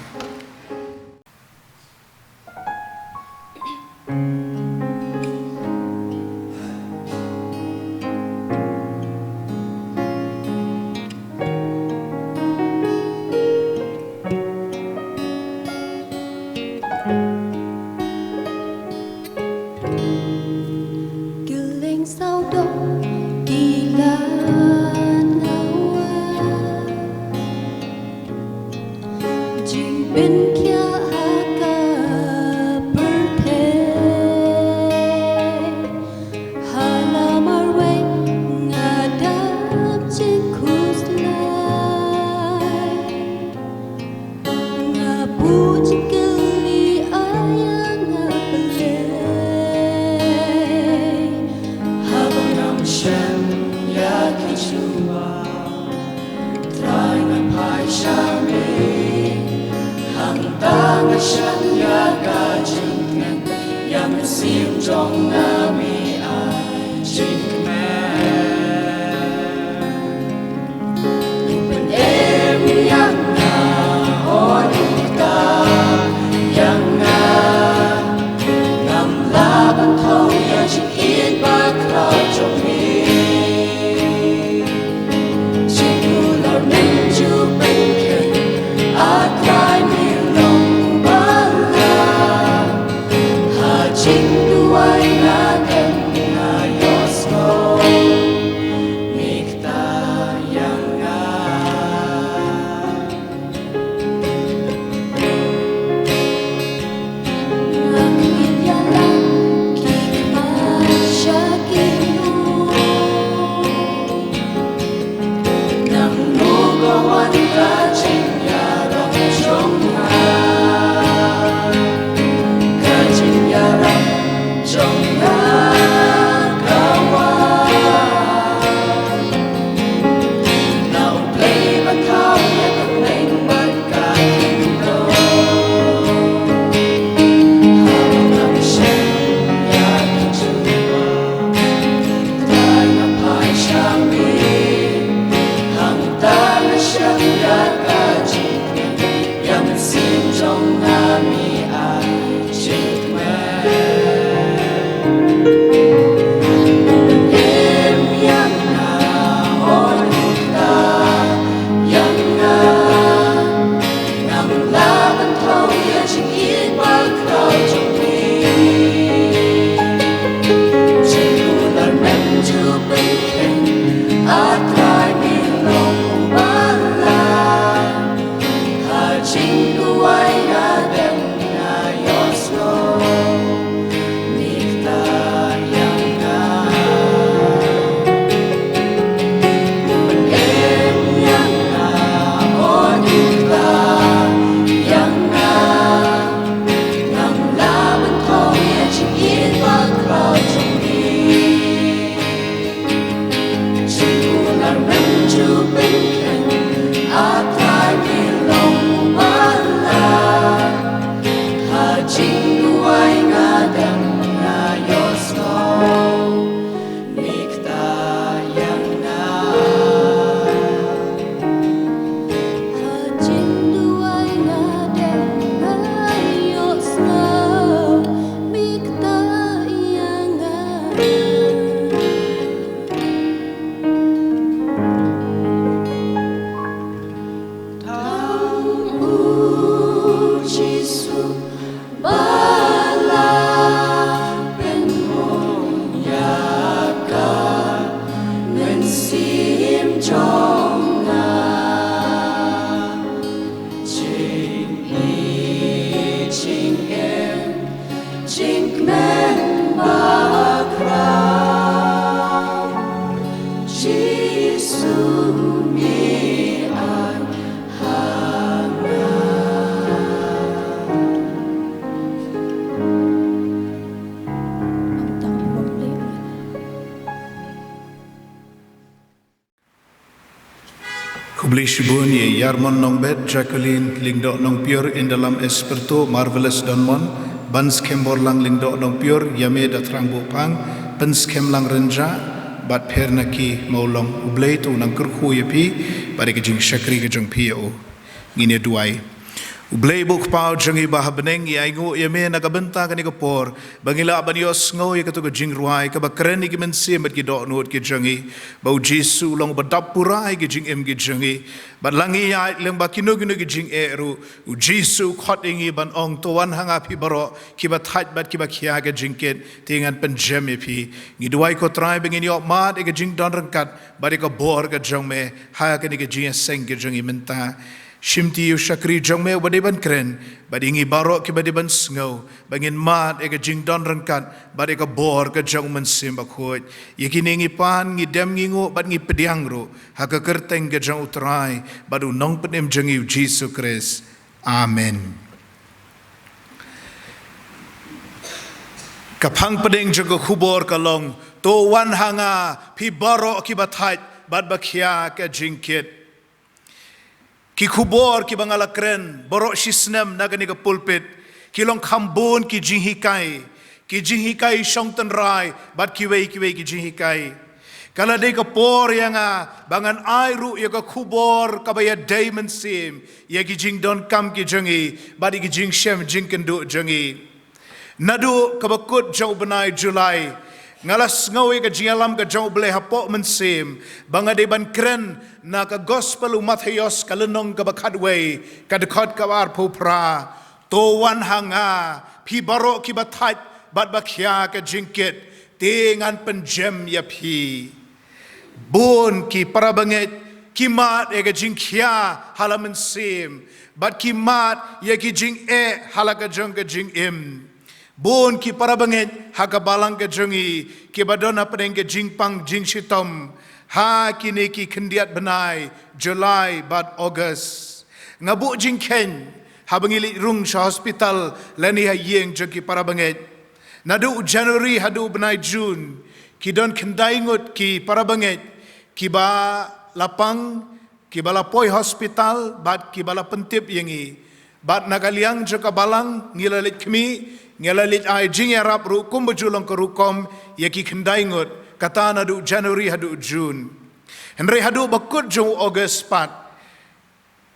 Kylleng sawdong ki la ngeit. Jingpynkhia ha ka pyrthei. Ha la marwei nga dap jingkhuslai. Nga buh jingkylli ïa nga Blei. Haba ngam shem ïa ki jubab, Trai nga phai sha me. Hangta nga shem ïa ka jingkmen, ïa mynsiem jong nga me ai jingkmen. U Pynim ïa nga, u Ïa nga, ngam lah ban thew ïa jingïeit bakhraw jong me. Jingkular mynjur pynkheiñ, A Trai me long ba lah. Ha jingduwai nga Jingduwai nga dang nga ïohsngew, mih kata ïa nga. Jingduwai nga dang nga ïohsngew, mih kata ïa nga. Tang u Jisu ba la pynhun ïa ka mynsiem jong nga. Jingïeit, jingim, jingkmen bakhraw, Jisu me ai ha nga. Khublei shibun ïa Yarmon Nongbet, Jacqueline Lyngdoh Nongpior, Indalam Esperto, Marvelous Donmon, Banskhem Borlang Lyngdoh Nongpior, Yame Dathrang Buhphang, Pynskhem Lang Rynjah, bad Phernaki Mawlong. U Blei to u nang kyrkhu ïa phi bad ïa ka jingshakri ka jong phi ïa u. Ngin ïa duwai. U Blei ba u Kpa jong ngi ba ha bneng, ngi ainguh ïa me na ka bynta kane ka por ba ngi lah ban ïohsngew ïa kato ka jingrwai kaba kren ïa ki mynsiem bad ki dohnud ki jong ngi, ba u Jisu u long uba dap pura ïa ki jingim ki jong ngi. Bad la ngi ïaid lyngba kino kino ki jingeh ruh, u Jisu u khot ïa ngi ban ong, to wan ha nga phi baroh kiba thait bad kiba khia ka jingkit, te ngan pynjem ïa phi. Ngi duwai ko Trai ba ngin ïoh mad ïa ka jingdon ryngkat bad ïa ka bor ka jong me ha kane ka jingïaseng ka jong ngi mynta. Shimti ïa u shakri jong me uba dei ban kren, bad ïa ngi baroh kiba dei ban sngew, ba ngin mad ïa ka jingdon ryngkat bad ïa ka bor ka jong u Mynsiem Bakhuid. Ïa kine ngi pan, ngi dem, ngi nguh bad ngi pdiang ruh ha ka kyrteng ka jong u Trai bad u Nongpynim jong ngi u Jisu Khrist. Amen. Ka phang pdeng jong ka khubor ka long, to wan ha nga phi baroh kiba thait bad ba khia ka jingkit. Ki khubor kiba nga la kren baroh shi snem na kane ka pulpit ki long kham bun ki jinghikai, ki jinghikai shong tynrai bad kiwei kiwei ki jinghikai. Ka la dei ka por ïa nga ba ngan ai ruh ïa ka khubor kaba ïadei mynsiem ïa ki jingdonkam ki jong ngi bad ïa ki jingshem jingkynduh jong ngi. Naduh kaba kut jong u bnai July nga la sngew ïa ka jingïalam ka jong u Blei hapoh mynsiem ba nga dei ban kren na ka Gospel u Mathaios ka lynnong kaba khatwei, ka dkhot kaba arphew phra. To wan ha nga phi baroh kiba thait bad ba khia ka jingkit, te ngan pynjem ïa phi. Bun ki para bangeit ki mad ïa ka jingkhia ha la mynsiem bad ki mad ïa ki jingeh ha la ka jong ka jingim. Bun ki para bangeit ha ka balang ka jong ngi kiba don hapdeng ka jingpang jingshitom ha kine ki khyndiat bnai July bad August. Nga buh jingkheiñ haba ngi leit rung sha hospital lane ha ïing jong ki para bangeit. Naduh u January haduh u bnai June ki don khyndai ngut ki para bangeit kiba la pang, kiba la poi hospital bad kiba la pyntip ïa ngi. Bad na ka liang jong ka balang ngi la leit khmih, ngi la leit ai jingïarap ruh kumba ju long ka rukom ïa ki khyndai ngut, kata naduh January haduh June. Hynrei haduh ba kut jong u August pat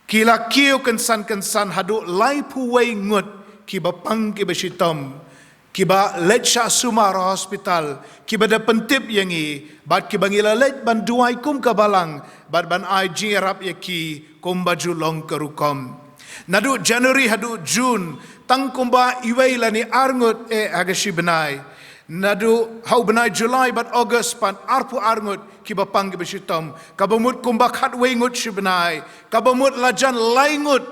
ki la kiew kynsan kynsan haduh laiphew wei ngut kiba pang kiba shitom, kiba leit shah sumar ha hospital, kiba da pyntip ïa ngi bad kiba ngi la leit ban duwai kum ka balang bad ban ai jingïarap ïa ki kumba ju long ka rukom. Naduh January haduh June tang kumba iwei lane ar ngut eh ha ka shi bnai. Naduh ha u bnai July bad August pat arphew ar ngut kiba pang kiba shitom, kaba mut kumba khatwei ngut shi bnai, kaba mut lajan lai ngut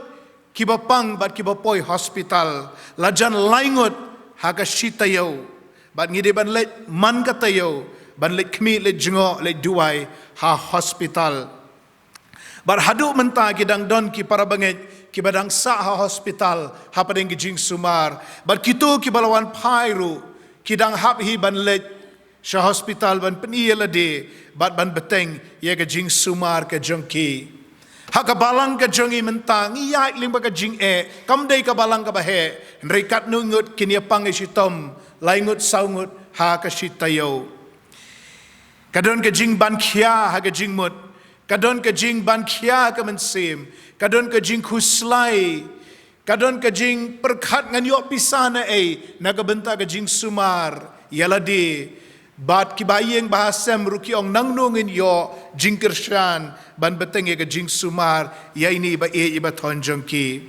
kiba pang bad kiba poi hospital, lajan lai ngut ha ka shi taïew. Bad ngi dei ban leit man ka taïew ban leit khmih, leit jngoh, leit duwai ha hospital. Bad haduh mynta ki dang don ki para bangeit kiba dang sah ha hospital hapdeng ki jingsumar. Bad kito kiba la wan phai ruh ki dang hap hi ban leit sha hospital ban pyni ïa lade bad ban bteng ïa ka jingsumar ka jong ki. Ha ka balang ka jong ngi mynta ngi ïaid lyngba ka jingeh, kam dei ka balang kaba heh, hynrei katno ngut kin ïa pang ïa shitom, lai ngut saw ngut ha ka shi taïew. Ka don ka jingban khia ha ka jingmut, ka don ka jingban khia ha ka mynsiem, ka don ka jingkhuslai, ka don ka jingpyrkhat ngan ïoh pisa na ei na ka bynta ka jingsumar ïa lade. Bad kiba ha ïing ba ha sem ruh ki ong nangno ngin ïoh jingkyrshan ban bteng ïa ka jingsumar ïa ine i ba ïeit i ba thon jong ki.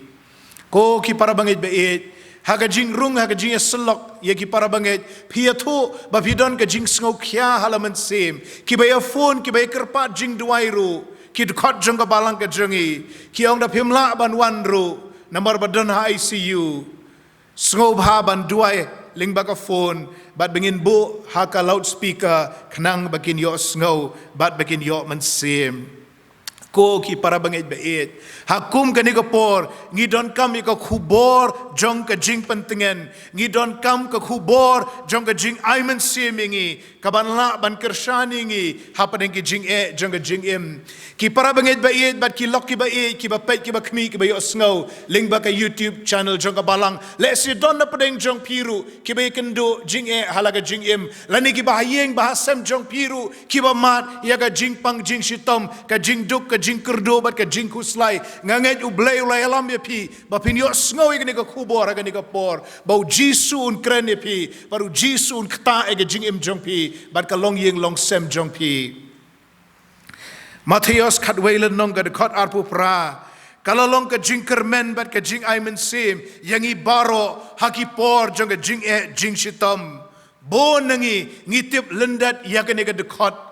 Ko ki para bangeit ba ïeit, ha ka jingrung ha ka jingïasyllok ïa ki para bangeit, phi ïathuh ba phi don ka jingsngew khia ha la mynsiem, kiba ïa phone, kiba ïa kyrpad jingduwai ruh, ki dkhot jong ka balang ka jong ngi ki ong da phim lah ban wan ruh namar ba don ha I C U. Sngewbha ban duwai lyngba ka phone bad ba ngin buh ha ka loudspeaker khnang ba kin ïohsngew bad ba kin ïoh mynsiem. Ko ki para bangeit ba ïeit, ha kum kane ka por ngi donkam ïa ka khubor jong ka jingpyntngen, ngi donkam ka khubor jong ka jingai mynsiem ïa ngi, kaban lah ban kyrshan ïa ngi hapdeng ki jingeh jong ka jingim. Ki para bangeit ba ïeit bad ki lok kiba ïeit, kiba peit kiba khmih kiba ïohsngew lyngba ka YouTube channel jong ka balang, lehse don na pdeng jong phi ruh kiba ïakynduh jingeh ha la ka jingim, lane kiba ha ïing ba ha sem jong phi ruh kiba mad ïa ka jingpang jingshitom, ka jingduk, ka jingkyrduh bad ka jingkhuslai. Nga ngeit U Blei u la ïalam ïa phi ba phin ïohsngew ïa kane ka khubor ha kane ka por, ba U Jisu un kren ïa phi, ba U Jisu un ktah ïa ka jingim jong phi bad ka longïing longsem jong phi. Mathaios khatwei lynnong ka dkhot arphew phra, ka la long ka jingkyrmen bad ka jingai mynsiem ïa ngi baroh ha ki por jong ka jingeh jingshitom. Bun na ngi ngi tip lyndet ïa kane ka dkhot.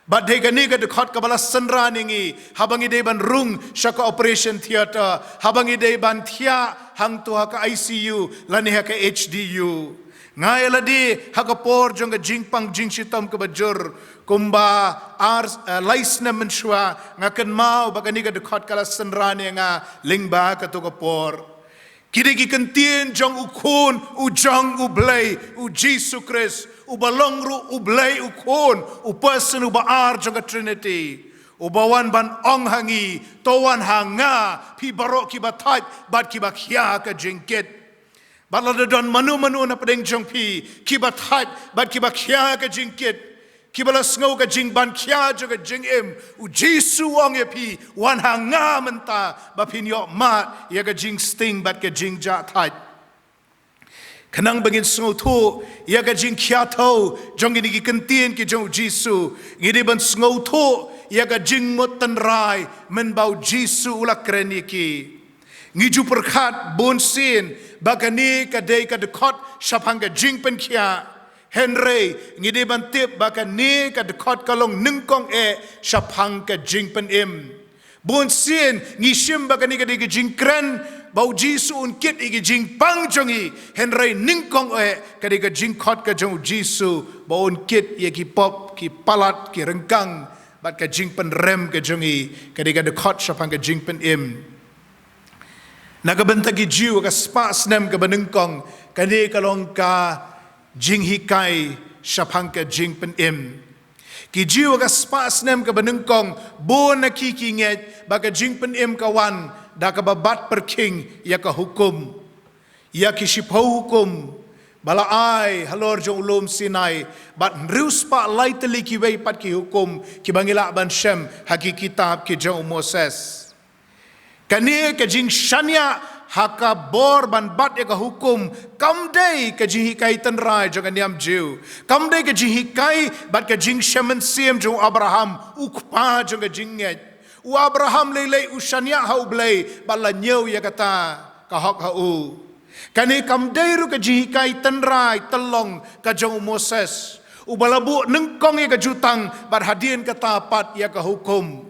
Bad dei kane ka dkhot kaba la synran ïa ngi haba ngi dei ban rung sha ka operation theatre, haba ngi dei ban thiah hangto ha ka I C U lane ha ka H D U. Nga ïa lade ha ka por jong ka jingpang jingshitom kaba jur kumba ar, eh, lai snem mynshuwa, nga kynmaw ba kane ka dkhot ka la synran ïa nga lyngba kato ka por. Ki dei ki kyntien jong U Khun u jong U Blei, U Jisu Khrist, uba long ruh U Blei U Khun, u person uba ar jong ka Trinity, uba wan ban ong ha ngi, to wan ha nga, phi baroh kiba thait bad kiba khia ka jingkit. Bad lada don mano mano na pdeng jong phi kiba thait bad kiba khia ka jingkit, kiba la sngew ka jingban khia jong ka jingim, U Jisu u ong ïa phi, wan ha nga mynta ba phin ïoh mad ïa ka jingsting bad ka jingjahthait. Khnang ba ngin sngewthuh ïa ka jingkhia thew jong kine ki kyntien ki jong U Jisu, ngi dei ban sngewthuh ïa ka jingmut tynrai mynba U Jisu u la kren ïa ki. Ngi ju pyrkhat bun sien ba kane ka dei ka dkhot shaphang ka jingpynkhiah. Hynrei ngi dei ban tip ba kane ka dkhot ka long nyngkong eh shaphang ka jingpynim. Bun sien ngi shim ba kane ka dei ka jingkren ba U Jisu un kit ïa ki jingpang jong ngi, hynrei nyngkong eh ka dei ka jingkhot ka jong U Jisu ba un kit ïa ki pop, ki palat, ki ryngkang bad ka jingpynrem ka jong ngi, ka dei ka dkhot shaphang ka jingpynim. Na ka bynta ki Jiw ka spah snem kaba nyngkong, kane ka long ka jinghikai shaphang ka jingpynim. Ki Jiw ka spah snem kaba nyngkong, bun na ki ki ngeit ba ka jingpynim ka wan da kaba bat pyrkhing ïa ka hukum, ïa ki shiphew hukum ba la ai halor jong u lum Sinai, bad hynriew spah lai tylli kiwei pat ki hukum kiba ngi lah ban shem ha ki kitab ki jong u Moses. Kane ka jingshaniah ha ka bor ban bat ïa ka hukum kam dei ka jinghikai tynrai jong ka niam Jiw. Kam dei ka jinghikai bad ka jingshem mynsiem jong u Abraham, u kpa jong ka jingngeit. U Abraham lei lei u shaniah ha U Blei bad la ñiew ïa kata ka hok ha u. Kane kam dei ruh ka jinghikai tynrai tyllong ka jong u Moses, uba la buh nyngkong ïa ka jutang bad hadien kata pat ïa ka hukum.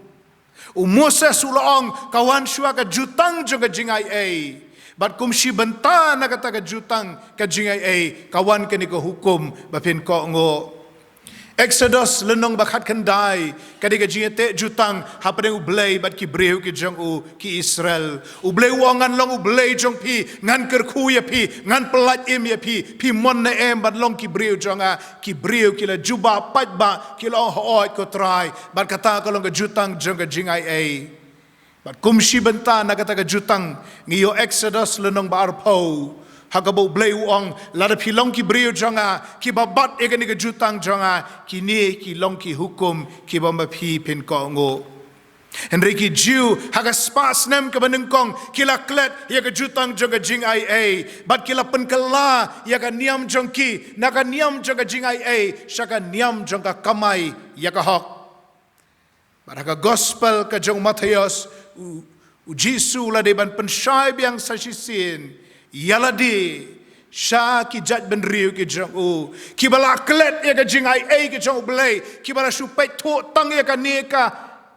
U Moses u la ong, ka wan shuwa ka jutang jong ka jingaiei, bad kum shi bynta na kata ka jutang ka jingaiei ka wan kane ka hukum ba phin kohnguh. Exodus lynnong ba khatkhyndai ka dei ka jingïateh jutang hapdeng U Blei bad ki briew ki jong u, ki Israel. U Blei u ong, ngan long U Blei jong phi, ngan kyrkhu ïa phi, ngan pyllait im ïa phi, phi mon ne em ban long ki briew jong nga. Ki briew ki la jubab paidbah, ki la ong, hooid ko Trai. Bad kata ka long ka jutang jong ka jingaiei. Bad kum shi bynta na kata ka jutang, ngi ïoh Exodus lynnong ba arphew, ha kaba U Blei u ong, lada phi long ki briew jong nga, kiba bat ïa kane ka jutang jong nga, kine ki long ki hukum, kiba ma phi phin kohnguh. Hynrei ki Jiw, ha ka spah snem kaba nyngkong, ki la klet ïa ka jutang jong ka jingaiei, bad ki la pynkylla ïa ka niam jong ki, na ka niam jong ka jingaiei, sha ka niam jong ka kamai ïa ka hok. Bad ha ka gospel ka jong u Mathaios, u, u Jisu u la dei ban pynshai biang sa shisien ïa lade sha ki jaitbynriew ki jong u, kiba la klet ïa ka jingaiei ka jong U Blei, kiba la shu peit thuh tang ïa kane ka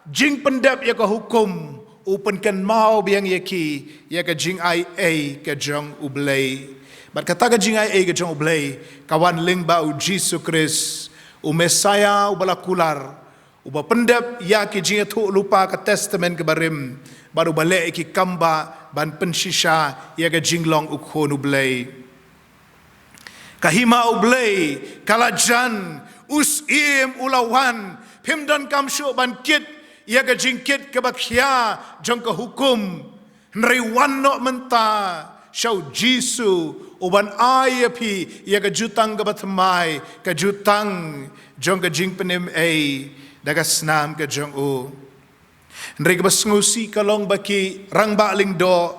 jingpyndep ïa ka hukum, u pynkynmaw biang ïa ki ïa ka jingaiei ka jong U Blei. Bad kata ka jingaiei ka jong U Blei ka wan lyngba u Jisu Khrist, u Messaïah uba la kular, uba pyndep ïa ki jingïathuhlypa ka Testament kaba rim, bad uba leh ïa ki kam bah ban pynshisha ïa ka jinglong u Khun U Blei. Ka hima U Blei ka la jan, u Syiem u la wan, phim donkam shuh ban kit ïa ka jingkit kaba khia jong ka hukum. Hynrei wan noh mynta sha u Jisu, uban ai ïa phi ïa ka jutang kaba thymmai, ka jutang jong ka jingpynim ei da ka snam ka jong u. Hynrei kaba sngewsih ka long ba ki rangbah lyngdoh,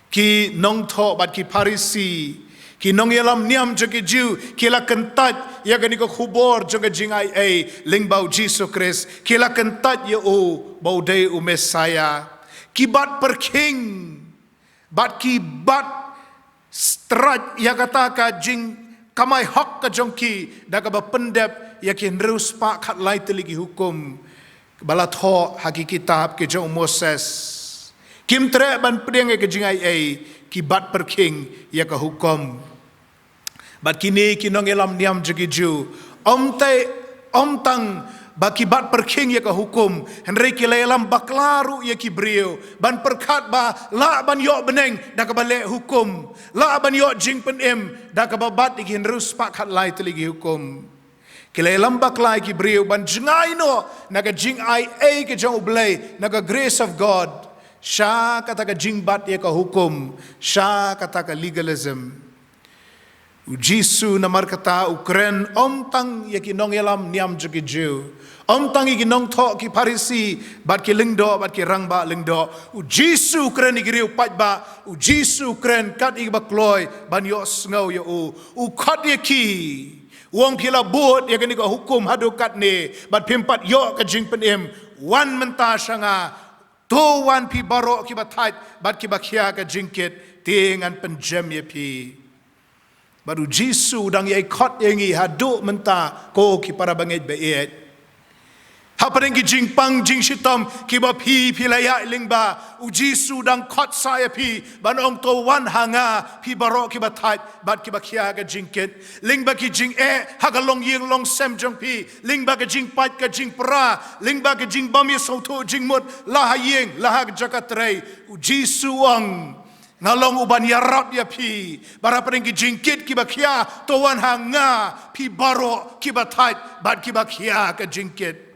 ki nongthoh bad ki Pharisi, ki nongïalam niam jong ki Jiw, ki la kyntait ïa kane ka khubor jong ka jingaiei lyngba u Jisu Khrist, ki la kyntait ïa u ba u dei u Messaïah. Ki bat pyrkhing, bad ki bat stret ïa kata ka jingkamai hok ka jong ki, da kaba pyndep ïa ki hynriew spah khatlai tylli ki hukum ba la thoh ha ki kitab ki jong u Moses. Kim treh ban pdiang ïa ka jingaiei, ki bat pyrkhing ïa ka hukum. Bad kine ki nongïalam niam jong ki Jiw, ym tei, ym tang ba ki bat pyrkhing ïa ka hukum, hynrei ki la ïalam bakla ruh ïa ki briew, ban pyrkhat ba lah ban ïoh bneng da kaba leh hukum, lah ban ïoh jingpynim da kaba bat ïa ki hynriew spah khatlai tylli ki hukum. Ki la ïalam bakla ïa ki briew ban jngai noh na ka jingaiei ka jong U Blei, na ka grace of God, sha kata ka jingbat ïa ka hukum, sha kata ka legalism. U Jisu namar kata u kren ym tang ïa ki nongïalam niam jong ki Jiw, ym tang ïa ki nongthoh ki Pharisi, bad ki lyngdoh, bad ki rangbah lyngdoh. U Jisu u kren ïa ki riew paidbah, u Jisu u kren kat ïa kiba kloi ban ïohsngew ïa u. U khot ïa ki, u ong phi la bud ïa kane ka hukum haduh katne, bad phim pat ïoh ka jingpynim, wan mynta sha nga, to wan phi baroh kiba thait, bad kiba khia ka jingkit, te ngan pynjem ïa phi. Bad u Jisu u dang ïai khot ïa ngi haduh mynta ko ki para bangeit ba ïeit. Hapdeng ki jingpang jingshitom kiba phi phi la ïaid lyngba, u Jisu u dang khot sa ïa phi ban ong to wan ha nga phi baroh kiba thait bad kiba khia ka jingkit. Lyngba ki jingeh ha ka longïing longsem jong phi, lyngba ka jingpait ka jingpra, lyngba ka jingbym ïasngewthuh jingmut, la ha ïing, la ha ka jaka trei, u Jisu u ong, nga long uban ïarap ïa phi. Bad hapdeng ki jingkit kiba khia, to wan ha nga phi baroh kiba thait bad kiba khia ka jingkit.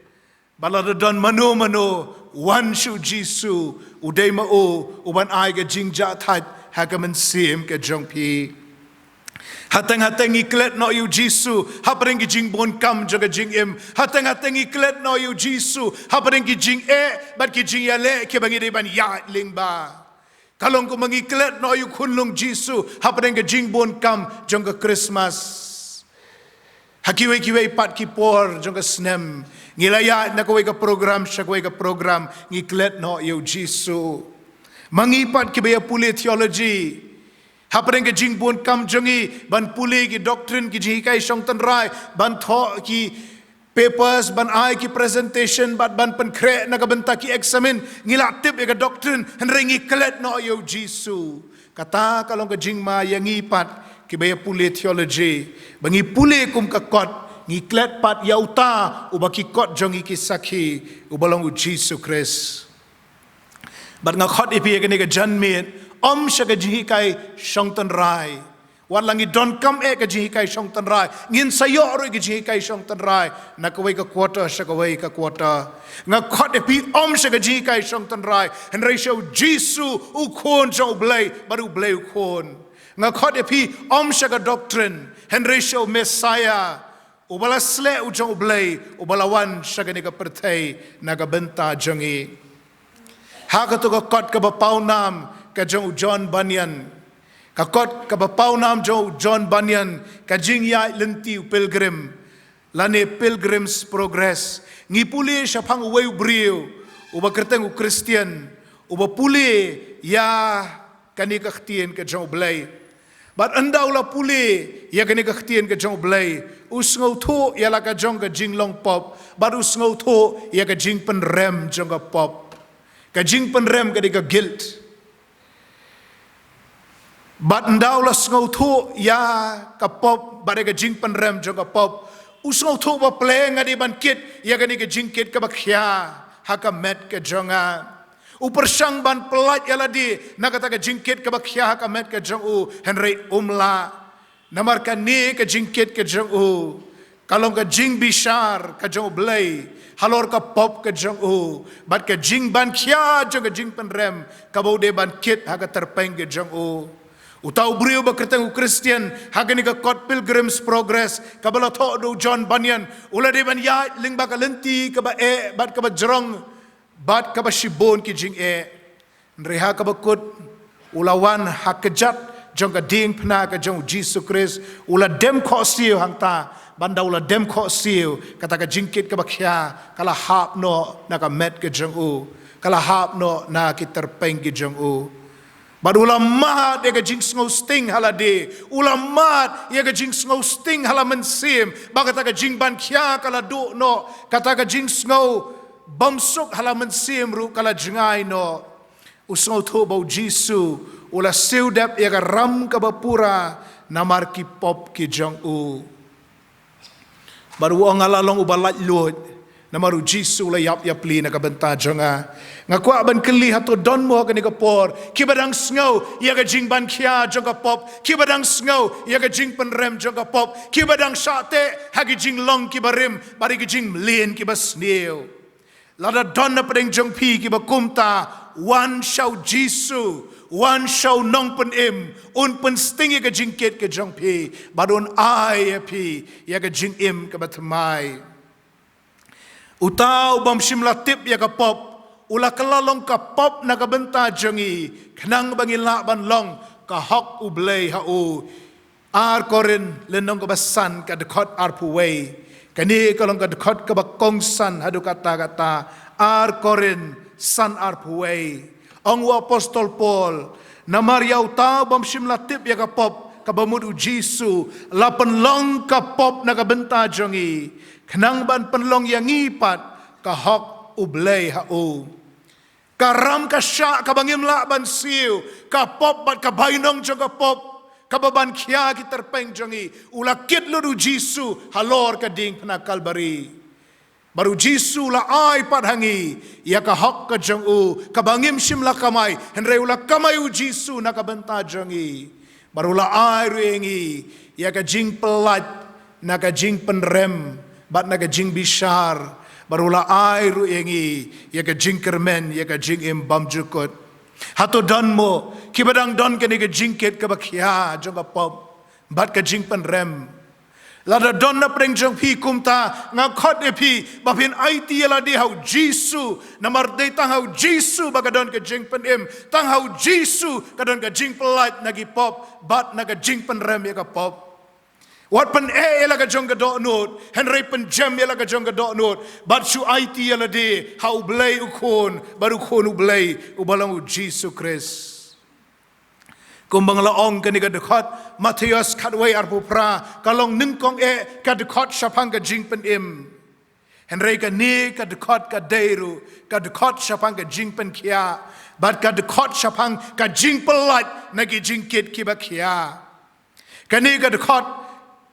Bad lada don mano mano, wan sha u Jisu, u dei ma u uban ai ka jingjahthait ha ka mynsiem ka jong phi. Hateng hateng ngi klet noh ïa u Jisu hapdeng ki jingbun kam jong ka jingim. Hateng hateng ngi klet noh ïa u Jisu hapdeng ki jingeh bad ki jingïaleh kiba ngi dei ban ïaid lyngba. Ka long kumba ngi klet noh ïa u khunlung Jisu hapdeng ka jingbun kam jong ka Christmas. Ha kiwei kiwei pat ki por jong ka snem, ngi la ïaid na kawei ka program sha kawei ka program, ngi klet noh ïa u Jisu. Ma ngi pat kiba ïa pule theology, hapdeng ka jingbun kam jong ngi ban pule ki doctrine, ki jinghikai shong tynrai, ban thoh ki papers, ban ai ki presentation, bad ban pynkhreh na ka bynta ki eksamin, ngi la tip ïa ka doctrine, hynrei ngi klet noh ïa u Jisu. Kata ka long ka jingma ïa ngi pat kiba ïa pule theology, ba ngi pule kum ka kot, ngi klet pat ïa uta uba ki kot jong ngi ki sakhi, uba long u Jisu Khrist. Bad nga khot ïa phi ïa kane ka janmiet, ym sha ka jinghikai shong tynrai, Wat la ngi donkam eh ka jinghikai shong tynrai, ngin sa ïoh ruh ka jinghikai shong tynrai na kawei ka quarter sha kawei ka quarter. Nga khot ïa phi, ym sha ka jinghikai shong tynrai, hynrei sha u Jisu u Khun jong U Blei, bad U Blei u Khun. Nga khot ïa phi, ym sha ka doctrine, hynrei sha u Messiah, uba la sleh u jong U Blei, uba la wan sha kane ka pyrthei na ka bynta jong ngi. Ha kato ka kot kaba pawnam ka jong u John Bunyan, ka kot kaba pawnam jong u John Bunyan, ka Jingïaid Lynti u Pilgrim, lane Pilgrim's Progress, ngi pule shaphang uwei u briew uba kyrteng u Christian, uba pule ïa kane ka ktien ka jong U Blei. Bad ynda u la pule ïa kane ka ktien ka jong U Blei, u sngewthuh ïa la ka jong ka jinglong pop, bad u sngewthuh ïa ka jingpynrem jong ka pop. Ka jingpynrem ka dei ka guilt. Bad ynda u la sngewthuh ïa ka pop bad ïa ka jingpynrem jong ka pop, u sngewthuh ba pyrshang nga dei ban kit ïa kane ka jingkit kaba khia ha ka met ka jong nga. U pyrshang ban pyllait ïa lade na kata ka jingkit kaba khia ha ka met ka jong u, hynrei um lah. Namar kane ka jingkit ka jong u ka long ka jingbishar ka jong U Blei halor ka pop ka jong u, bad ka jingban khia jong ka jingpynrem kaba u dei ban kit ha ka tyrpeng ka jong u. Uta u briew ba kyrteng u Christian, ha kane ka kot Pilgrim's Progress kaba la thoh da u John Bunyan, u la dei ban ïaid lyngba ka lynti kaba eh bad kaba jrong bad kaba shibun ki jingeh. Hynrei ha kaba kut, u la wan ha kjat jong ka diengphna ka jong u Jisu Khrist, u la dem khohsiew hangta. Bad ynda u la dem khohsiew, kata ka jingkit kaba khia ka la hap noh na ka met ka jong u, ka la hap noh na ki tyrpeng ki jong u. Bad u la mad ïa ka jingsngew sting ha lade, u la mad ïa ka jingsngew sting ha la mynsiem, ba kata ka jingban khia ka la duh noh, kata ka jingsngew bymsuk ha la mynsiem ruh ka la jngai noh. U sngewthuh ba u Jisu u la siew dep ïa ka ram kaba pura namar ki pop ki jong u. Bad u ong, nga la long uba laitluid namar u Jisu u la ïap ïapli na ka bynta jong nga. Nga kwah ban kylli, hato don mo ha kane ka por kiba dang sngew ïa ka jingban khia jong ka pop, kiba dang sngew ïa ka jingpynrem jong ka pop, kiba dang shah teh ha ki jinglong kiba rim bad ki jingmlien kiba sniew? Lada don na pdeng jong phi kiba kumta, wan sha u Jisu, wan sha u Nongpynim, un pynsting ïa ka jingkit ka jong phi bad un ai ïa phi ïa ka jingim kaba thymmai. Uta u bym shym la tip ïa ka pop u la kylla long ka pop na ka bynta jong ngi, khnang ba ngin lah ban long ka hok U Blei ha u. Ar Korinth lynnong kaba san, ka dkhot arphew wei. Kane ka long ka dkhot kaba kongsan haduh katta katta. Ar Korinth san arphew wei. Ong u apostol Paul, namar ïa uta u bym shym la tip ïa ka pop, kaba mut u Jisu, la pynlong ka pop na ka bynta jong ngi, khnang ban pynlong ïa ngi pat ka hok U Blei ha u. Ka ram ka shah kaba ngim lah ban siew, ka pop bad ka bainong jong ka pop, kaba ban khia ki tyrpeng jong ngi, u la kit lut u Jisu halor ka diengphna Kalbari. Bad u Jisu u la ai pat ha ngi ïa ka hok ka jong u, kaba ngim shym la kamai, hynrei u la kamai u Jisu na ka bynta jong ngi. Bad u la ai ruh ïa ngi ïa ka jingpyllait na ka jingpynrem bad na ka jingbishar. Bad u la ai ruh ïa ngi ïa ka jingkyrmen, ïa ka jingim bymjukut. Hato don mo kiba dang don kane ka jingkit kaba khia jong ka pop bad ka jingpynrem? Lada don na pdeng jong phi kumta, nga khot ïa phi ba phin aiti ïa lade ha u Jisu, namar dei tang ha u Jisu ba ka don ka jingpynim, tang ha u Jisu ka don ka jingpyllait na ki pop bad na ka jingpynrem ïa ka pop. Wat pyneh ïa la ka jong ka dohnud, hynrei pynjem ïa la ka jong ka dohnud bad shu aiti ïa lade ha U Blei u Khun bad u Khun U Blei, uba long u Jisu Khrist. Kumba nga la ong, kane ka dkhot Mathaios khatwei arphew phra ka long nyngkong eh ka dkhot shaphang ka jingpynim. Hynrei kane ka dkhot ka dei ruh ka dkhot shaphang ka jingpynkhiah bad ka dkhot shaphang ka jingpyllait na ki jingkit kiba khia. Kane ka dkhot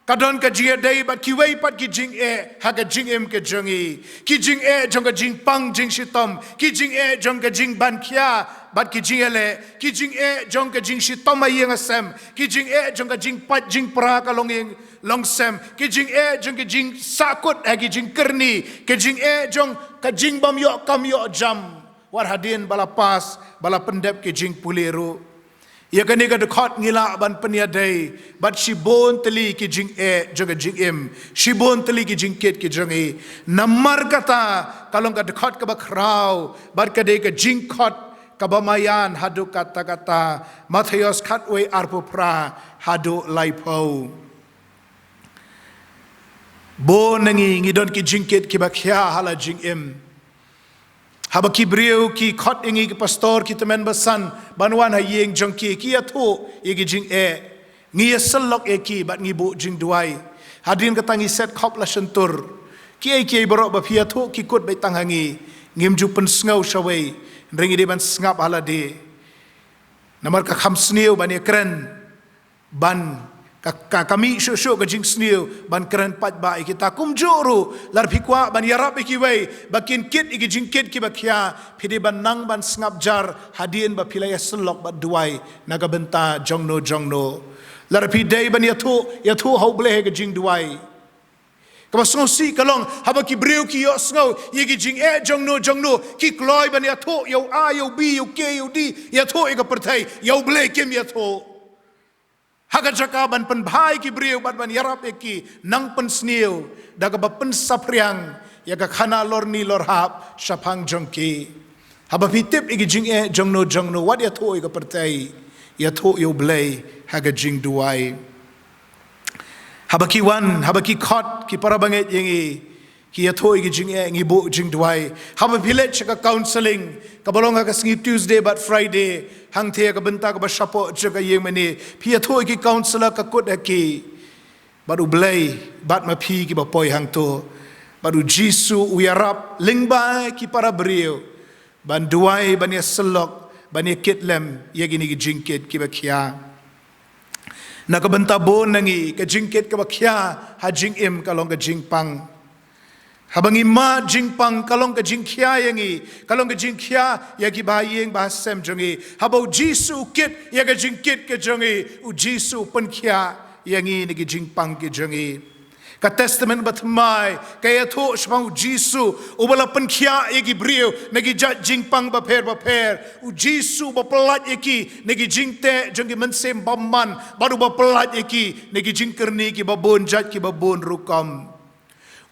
Ka don ka jingïadei bad kiwei pat ki jingeh ha ka jingim ka jong ngi. Ki jingeh jong ka jingpang jingshitom, ki jingeh jong ka jingbankhia bad ki jingïaleh, ki jingeh jong ka jingshitom ha ïing ha sem, ki jingeh jong ka jingpait jingpra ka longïing longsem, ki jingeh jong ka jingsakut ha ki jingkyrni, ki jingeh jong ka jingbym ïoh kam ïoh jam. Wat hadien ba la pass, ba la pyndep ki jingpule ruh. Ïa kane ka dkhot ngi lah ban pynïadei bad shibun tylli ki jingeh jong ka jingim, shibun tylli ki jingkit ki jong ngi. Namar kata ka long ka dkhot kaba khraw bad ka dei ka jingkhot kaba maïan haduh katta katta, Mathaios khatwei arphew phra haduh laiphew. Bun na ngi ngi don ki jingkit kiba khia ha la jingim. Haba ki briew ki khot ïa ngi ki pastor, ki tymmen basan ban wan ha ïing jong ki, ki ïathuh ïa ki jingeh. Ngi ïasyllok ïa ki bad ngi buh jingduwai. Hadien kata ngi set khop la shyntur. Kiei kiei baroh ba phi ïathuh ki kut beit tang ha ngi. Ngim ju pynsngew shawei, hynrei ngi dei ban sngap ha lade. Namar ka kham sniew ban ïakren, ban ka, ka, ka mih shuh shuh ka jingsniew ban kren paidbah ïa kita. Kumjuh ruh lada phi kwah ban ïarap ïa kiwei ba kin kit ïa ki jingkit kiba khia, phi dei ban nang ban sngap jar hadien ba phi la ïasyllok bad duwai na ka bynta jongno jongno. Lada phi dei ban ïathuh, ïathuh ha U Blei ha ka jingduwai. Kaba sngewsih ka long haba ki briew ki ïohsngew ïa ki jingeh jongno jongno, ki kloi ban ïathuh ïa u A, ïa u B, ïa u C, ïa u D, ïathuh ïa ka pyrthei, ïa U Blei kim ïathuh. Ha ka jaka ban pynbha ïa ki briew bad ban ïarap ïa ki, nang pynsniew da kaba pynsaphriang ïa ka khana lorni lorhap shaphang jong ki. Haba phi tip ïa ki jingeh jongno jongno, wat ïathuh ïa ka pyrthei, ïathuh ïa U Blei ha ka jingduwai. Haba ki wan, haba ki khot ki para bangeit ïa ngi, ki ïathuh ïa ki jingeh, ngi buh jingduwai. Haba phi leit sha ka counselling kaba long ha ka sngi Tuesday bad Friday hangtei ha ka bynta kaba shapoh jong ka ïing mane, phi ïathuh ïa ki counsellor, ka kut ha ki. Bad U Blei bad ma phi kiba poi hangto. Bad U Jisu u ïarap lyngba ki para briew ban duwai, ban ïasyllok, ban ïakit lem ïa kine ki jingkit kiba khia. Na ka bynta bun na ngi, ka jingkit kaba khia ha jingim ka long ka jingpang. Haba ngi mad jingpang, ka long ka jingkhia ïa ngi, ka long ka jingkhia ïa ki bahaïing bahasem jong ngi. Haba U Jisu u kit ïa ka jingkit ka jong ngi, U Jisu u pynkhia ïa ngi na ki jingpang ki jong ngi. Ka Testament Bathymmai ka ïathuh shaphang U Jisu uba la pynkhiah ïa ki briew na ki jait jingpang bapher bapher. U Jisu uba pyllait ïa ki na ki jingteh jong ki mynsiem bymman, bad uba pyllait ïa ki na ki jingkyrni kiba bun jait, kiba bun rukom.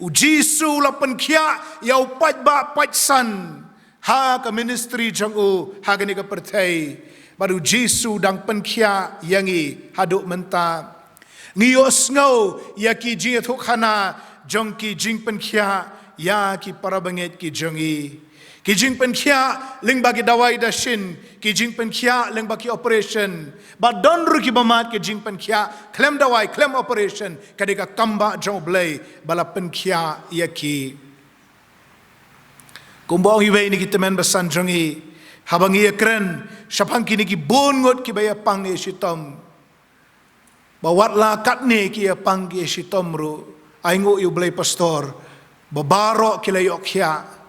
U Jisu u la pynkhiah ïa u paidbah paidsan ha ka ministry jong u ha kane ka pyrthei. Bad U Jisu u dang pynkhiah ïa ngi haduh mynta. Ngi ïohsngew ïa ki jingïathuhkhana jong ki jingpynkhiah ïa ki para bangeit ki jong ngi. Ki jingpynkhiah lyngba ki dawai dashin, ki jingpynkhiah lyngba ki operation. Bad don ruh kiba mad ki jingpynkhiah khlem dawai, khlem operation, ka dei ka kam bah jong U Blei ba la pynkhiah ïa ki. Kumba ong iwei na ki tymmen basan jong ngi, haba ngi ïakren shaphang kine ki bun ngut kiba ïapang ïashitom, ba wat la katne ki ïapang ki ïashitom ruh, ai nguh ïa U Blei pastor, ba baroh ki la ïohkhiah.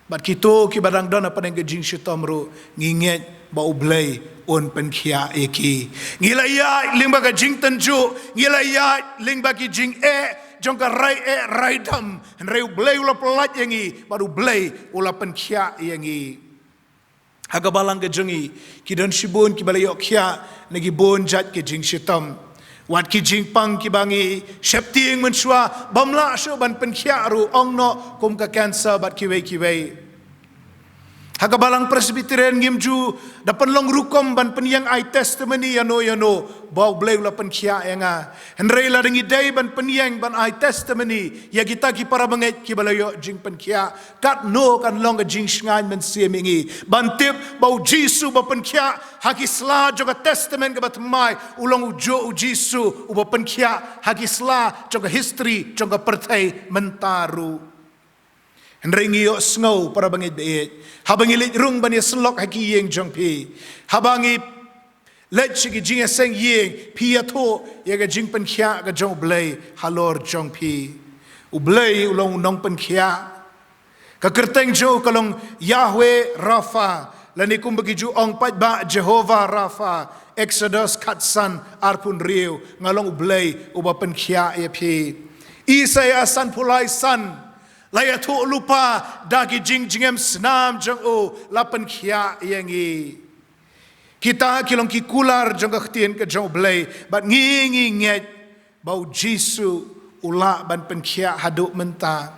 Bad kito kiba dang don hapdeng ka jingshitom ruh, ngi ngeit ba U Blei un pynkhiah ïa ki. Ngi la ïaid lyngba ka jingtynjuh, ngi la ïaid lyngba ki jingeh jong ka rai eh rai dam, hynrei U Blei u la pyllait ïa ngi bad U Blei u la pynkhiah ïa ngi. Ha ka balang ka jong ngi ki don shibun kiba la ïohkhiah na ki bun jait ki jingshitom. Wat ki jingpang kiba ngi sheptieng mynshuwa bym lah shuh ban pynkhiah ruh, ong noh kum ka cancer bad kiwei kiwei. Ha ka balang Presbyterian ngim ju da pynlong rukom ban pynïeng ai testimony ïano ïano ba U Blei u la pynkhiah ïa nga. Hynrei lada ngi dei ban pynïeng ban ai testimony ïa kita ki para bangeit kiba la ïoh jingpynkhiah, katno kan long ka jingshngaiñ mynsiem ïa ngi ban tip ba U Jisu uba pynkhiah ha ki sla jong ka Testament kaba Thymmai u long ujuh U Jisu uba pynkhiah ha ki sla jong ka history jong ka pyrthei mynta ruh. Hynrei ngi ïohsngew para bangeit ba ïeit, haba ngi leit rung ban ïasyllok ha ki ïing jong phi, haba ngi leit sha ki jingïaseng ïing, phi ïathuh ïa ka jingpynkhiah ka jong U Blei halor jong phi. U Blei u long u nongpynkhiah. Ka kyrteng jong u ka long Yahweh Rapha, lane kumba ki ju ong paidbah Jehovah Rapha. Exodus khatsan arphew hynriew, nga long U Blei uba pynkhiah ïa phi. Isaïah sanphew lai san, la ïathuh lypa da ki jingjngem snam jong u, la pynkhiah ïa ngi. Kita ki long ki kular jong ka ktien ka jong U Blei, bad ngi ngi ngeit ba U Jisu u lah ban pynkhiah haduh mynta.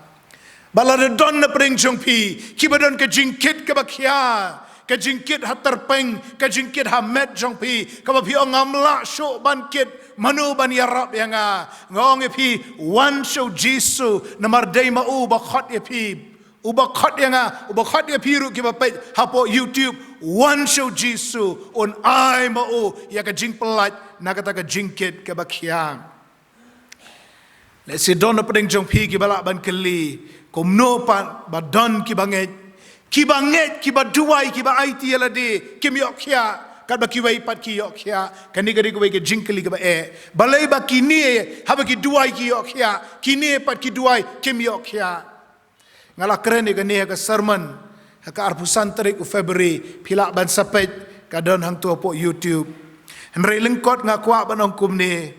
Bad lada don na pdeng jong phi kiba don ka jingkit kaba khia, ka jingkit ha tyrpeng, ka jingkit ha met jong phi, kaba phi ong ngam lah shuh ban kit, mano ban ïarap ïa nga? Nga ong ïa phi, wan sha U Jisu, namar dei ma u ba khot ïa phi. Uba khot ïa nga, uba khot ïa phi ruh kiba peit hapoh YouTube, wan sha U Jisu, un ai ma u ïa ka jingpyllait na kata ka jingkit kaba khia. Lehse don na pdeng jong phi kiba lah ban kylli, kumno pat ba don kiba ngeit, kiba ngeit, kiba duwai, kiba aiti ïa lade, kim ïoh khiah, katba kiwei pat ki ïoh khiah? Kane ka dei kawei ka jingkylli kaba eh. Balei ba kine, haba ki duwai ki ïoh khiah, kine pat ki duwai kim ïoh khiah? Nga la kren ïa kane ha ka sermon ha ka arphew san tarik u February, phi lah ban sa peit, ka don hangto hapoh YouTube. Hynrei lyngkot nga kwah ban ong kumne,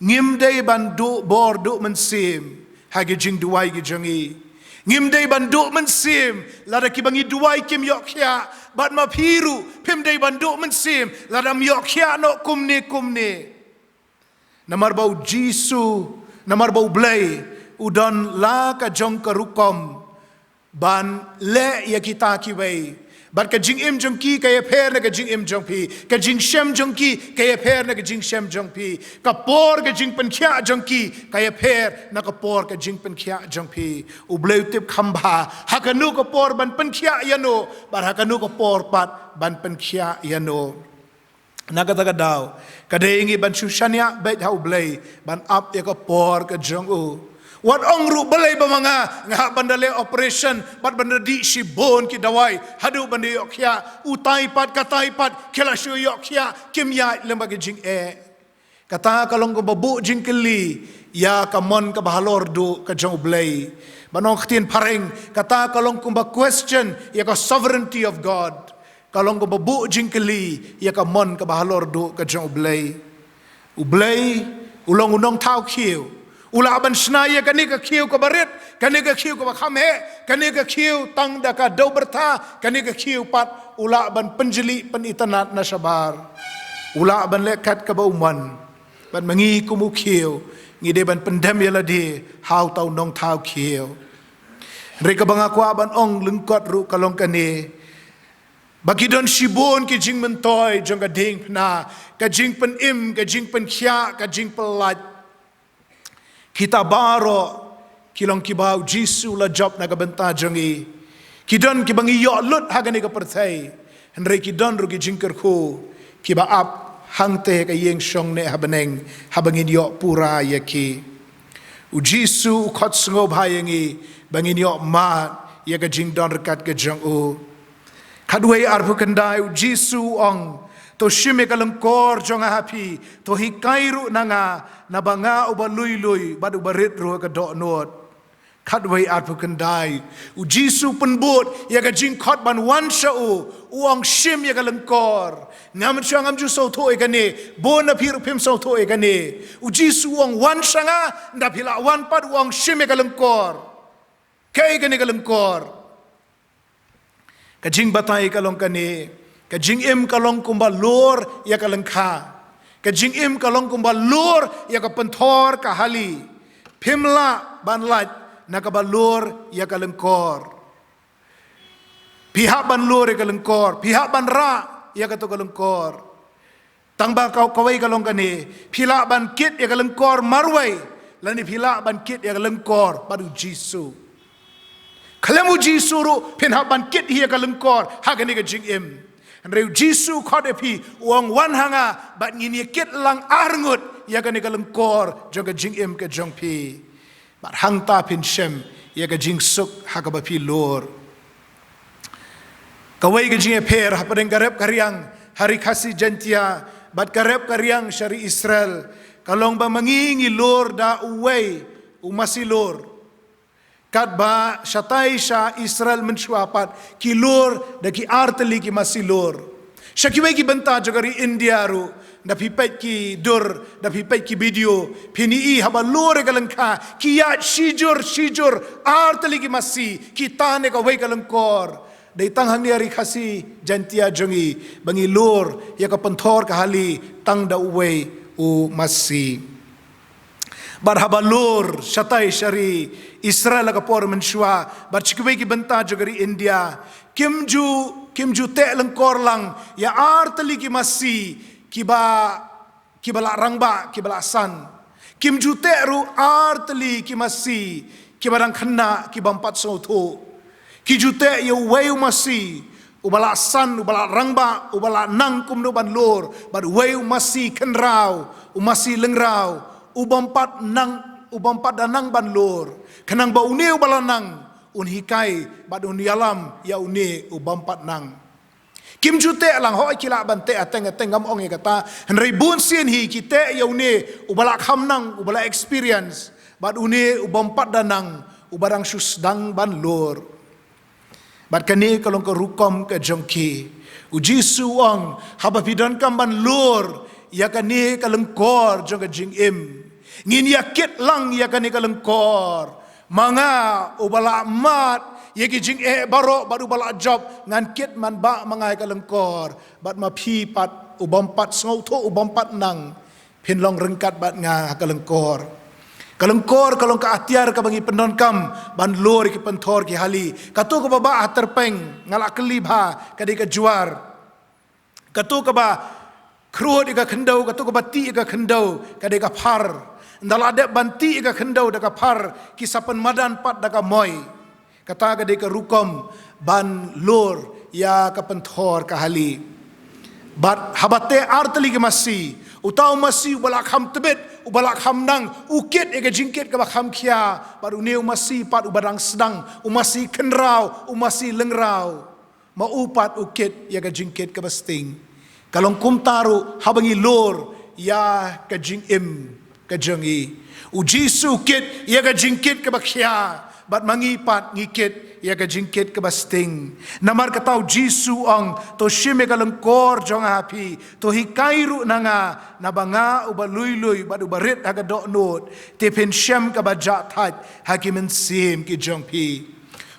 ngim dei ban duh bor duh mynsiem ha ki jingduwai ki jong ngi. Ngim dei ban duh mynsiem lada kiba ngi duwai kim ïoh khiah, bad ma phi ruh phim dei ban duh mynsiem lada ym ïoh khiah noh kumne kumne. Namar ba U Jisu, namar ba U Blei u don la ka jong ka rukom ban leh ïa kita kiwei. Bad ka jingim jong ki ka ïapher na ka jingim jong phi, ka jingshem jong ki ka ïapher na ka jingshem jong phi, ka por ka jingpynkhiah jong ki ka ïapher na ka por ka jingpynkhiah jong phi. U Blei u tip kham bha ha kano ka por ban pynkhiah ïano, bad ha kano ka por pat ban pynkhiah ïano. Na kata ka daw, ka dei ngi ban shu shaniah beit ha U Blei, ban ap ïa ka por ka jong u. Wat ong ruh balei ba ma nga, nga hap ban da leh operation bad ban da dih shibun ki dawai haduh ban da ïoh khiah. Utai pat katai pat ki la shu ïoh khiah, kim ïaid lem bad ka jingeh. Kata ka long kumba buh jingkylli ïa ka mon kaba halor duh ka jong U Blei. Ban ong ktien phareng, kata ka long kumba question ïa ka sovereignty of God. Ka long kumba buh jingkylli ïa ka mon kaba halor duh ka jong U Blei. U Blei u long u nongthaw khiew. U lah ban shna ïa kane ka khiew kaba rit, kane ka khiew kaba kham heh, kane ka khiew tang da ka dew byrtha, kane ka khiew pat u lah ban pynjylli pynitynnad na shabar. U lah ban leh kat kaba u mon. Bad ma ngi kum u khiew, ngi dei ban pyndem ïa lade ha uta u nongthaw khiew. Hynrei kaba nga kwah ban ong lyngkot ruh ka long kane, ba ki don shibun ki jingmyntoi jong ka diengphna, ka jingpynim, ka jingpynkhiah, ka jingpyllait. Kita baroh ki long kiba U Jisu u la jop na ka bynta jong ngi. Ki don kiba ngi ïoh lut ha kane ka pyrthei, hynrei ki don ruh ki jingkyrkhu kiba ap hangta ha ka ïing shong neh ha bneng, haba ngin ïoh pura ïa ki. U Jisu u khot sngewbha ïa ngi ba ngin ïoh mad ïa ka jingdon ryngkat ka jong u. Khatwei arphew khyndai, U Jisu u ong, to shim ïa ka lyngkor jong nga ha phi, to hikai ruh na nga, naba nga uba lui lui bad uba rit ruh ha ka dohnud. Khatwei arphew khyndai, U Jisu u pynbud ïa ka jingkhot ban wan sha u, u ong shim ïa ka lyngkor. Ngam shu, ngam ju sngewthuh ïa kane, bun na phi ruh phim sngewthuh ïa kane. U Jisu u ong wan sha nga, nda phi lah wan pat, u ong shim ïa ka lyngkor. Kaei kane ka lyngkor? Ka jingbatai ka long kane, ka jingim ka long kumba lur ïa ka lyngkha. Ka jingim ka long kumba lur ïa ka pynthor ka hali. Phim lah ban lait na kaba lur ïa ka lyngkor. Phi hap ban lur ïa ka lyngkor, phi hap ban rah ïa kato ka lyngkor. Tang ba ka, kawei ka long kane, phi lah ban kit ïa ka lyngkor marwei, lane phi lah ban kit ïa ka lyngkor bad U Jisu. Khlem U Jisu ruh phin hap ban kit hi ïa ka lyngkor ha kane ka jingim. Hynrei U Jisu u khot ïa phi, u ong wan ha nga bad ngin ïa kit lang arngut ïa kane ka lyngkor jong ka jingim ka jong phi. Bad hangta phin shem ïa ka jingsuk ha kaba phi lur. Kawei ka jingïapher hapdeng ka rep ka riang ha Ri Khasi Jaiñtia Bad ka rep ka riang sha ri Israel ka long ba ma ngi ngi lor da uwei u masi lor. Katba shatai sha Israel mynshuwa pat ki lor da ki artylli ki masi lor. Sha kiwei ki bynta jong ka ri India ruh, da phi peit ki dur, da phi peit ki video, phin ïohi haba lor ïa ka lyngkha, ki ïaid shijur shijur, artylli ki masi, ki tan ïa kawei ka lyngkor. Dei tang hangne ha ri Khasi Jaintia jong ngi ba ngi lor ïa ka pynthor ka hali tang da uwei u masi. Bad haba lor shatai sha ri Israel ha ka por mynshuwa, bad sha kiwei ki bynta jong ka ri India, kim ju, kim ju teh lyngkor lang ïa artylli ki masi kiba, kiba la rangbah, kiba la san. Kim ju teh ruh artylli ki masi kiba dang khynnah, ki bym pat sngewthuh. Ki ju teh ïa uwei u masi uba la san, uba la rangbah, uba la nang kumno ban lor, bad uwei u masi khynraw, u masi lyngraw, u bym pat nang, u bym pat da nang ban lor. Khnang ba une uba la nang un hikai bad un ïalam ïa une u bym pat nang. Kim ju teh lang, hooid ki lah ban teh hateng hateng, ngam ong ïa kata. Hynrei bun sien hi ki teh ïa une uba la kham nang, uba la experience, bad une u bym pat da nang, uba dang shu sdang ban lor. Bad kane ka long ka rukom ka jong ki. U Jisu u ong, haba phi donkam ban lor ïa kane ka lyngkor jong ka jingim, ngin ïa kit lang ïa kane ka lyngkor. Ma nga uba la mad ïa ki jingeh baroh bad uba la jop, ngan kit man ba ma nga ïa ka lyngkor. Bad ma phi pat u bym pat sngewthuh, u bym pat nang, phin long ryngkat bad nga ha ka lyngkor. Ka lyngkor ka long ka atiar kaba ngi pyndonkam ban lor ïa ki pynthor ki hali. Kato kaba bah ha tyrpeng, nga la kylli bha, ka dei ka jwar. Kato kaba khrud ïa ka khyndew, kato kaba tih ïa ka khyndew, ka dei ka phar. Ynda la dep ban tih ïa ka khyndew da ka phar, ki sa pynmadan pat da ka moi. Kata ka dei ka rukom ban lor ïa ka pynthor ka hali. Bad haba teh artylli ki masi, uta u masi uba la kham tbit, uba la kham nang, u kit ïa ka jingkit kaba kham khia. Bad une u masi pat uba dang sdang, u masi khynraw, u masi lyngraw, ma u pat u kit ïa ka jingkit kaba sting. Ka long kumta ruh haba ngi lor ïa ka jingim ka jong ngi. U Jisu u kit ïa ka jingkit kaba khia, bad ma ngi pat ngi kit ïa ka jingkit kaba sting. Namar kata u Jisu u ong, to shim ïa ka lyngkor jong nga ha phi, to hikai ruh na nga, naba nga uba lui lui bad uba rit ha ka dohnud, te phin shem kaba jah thait ha ki mynsiem ki jong phi.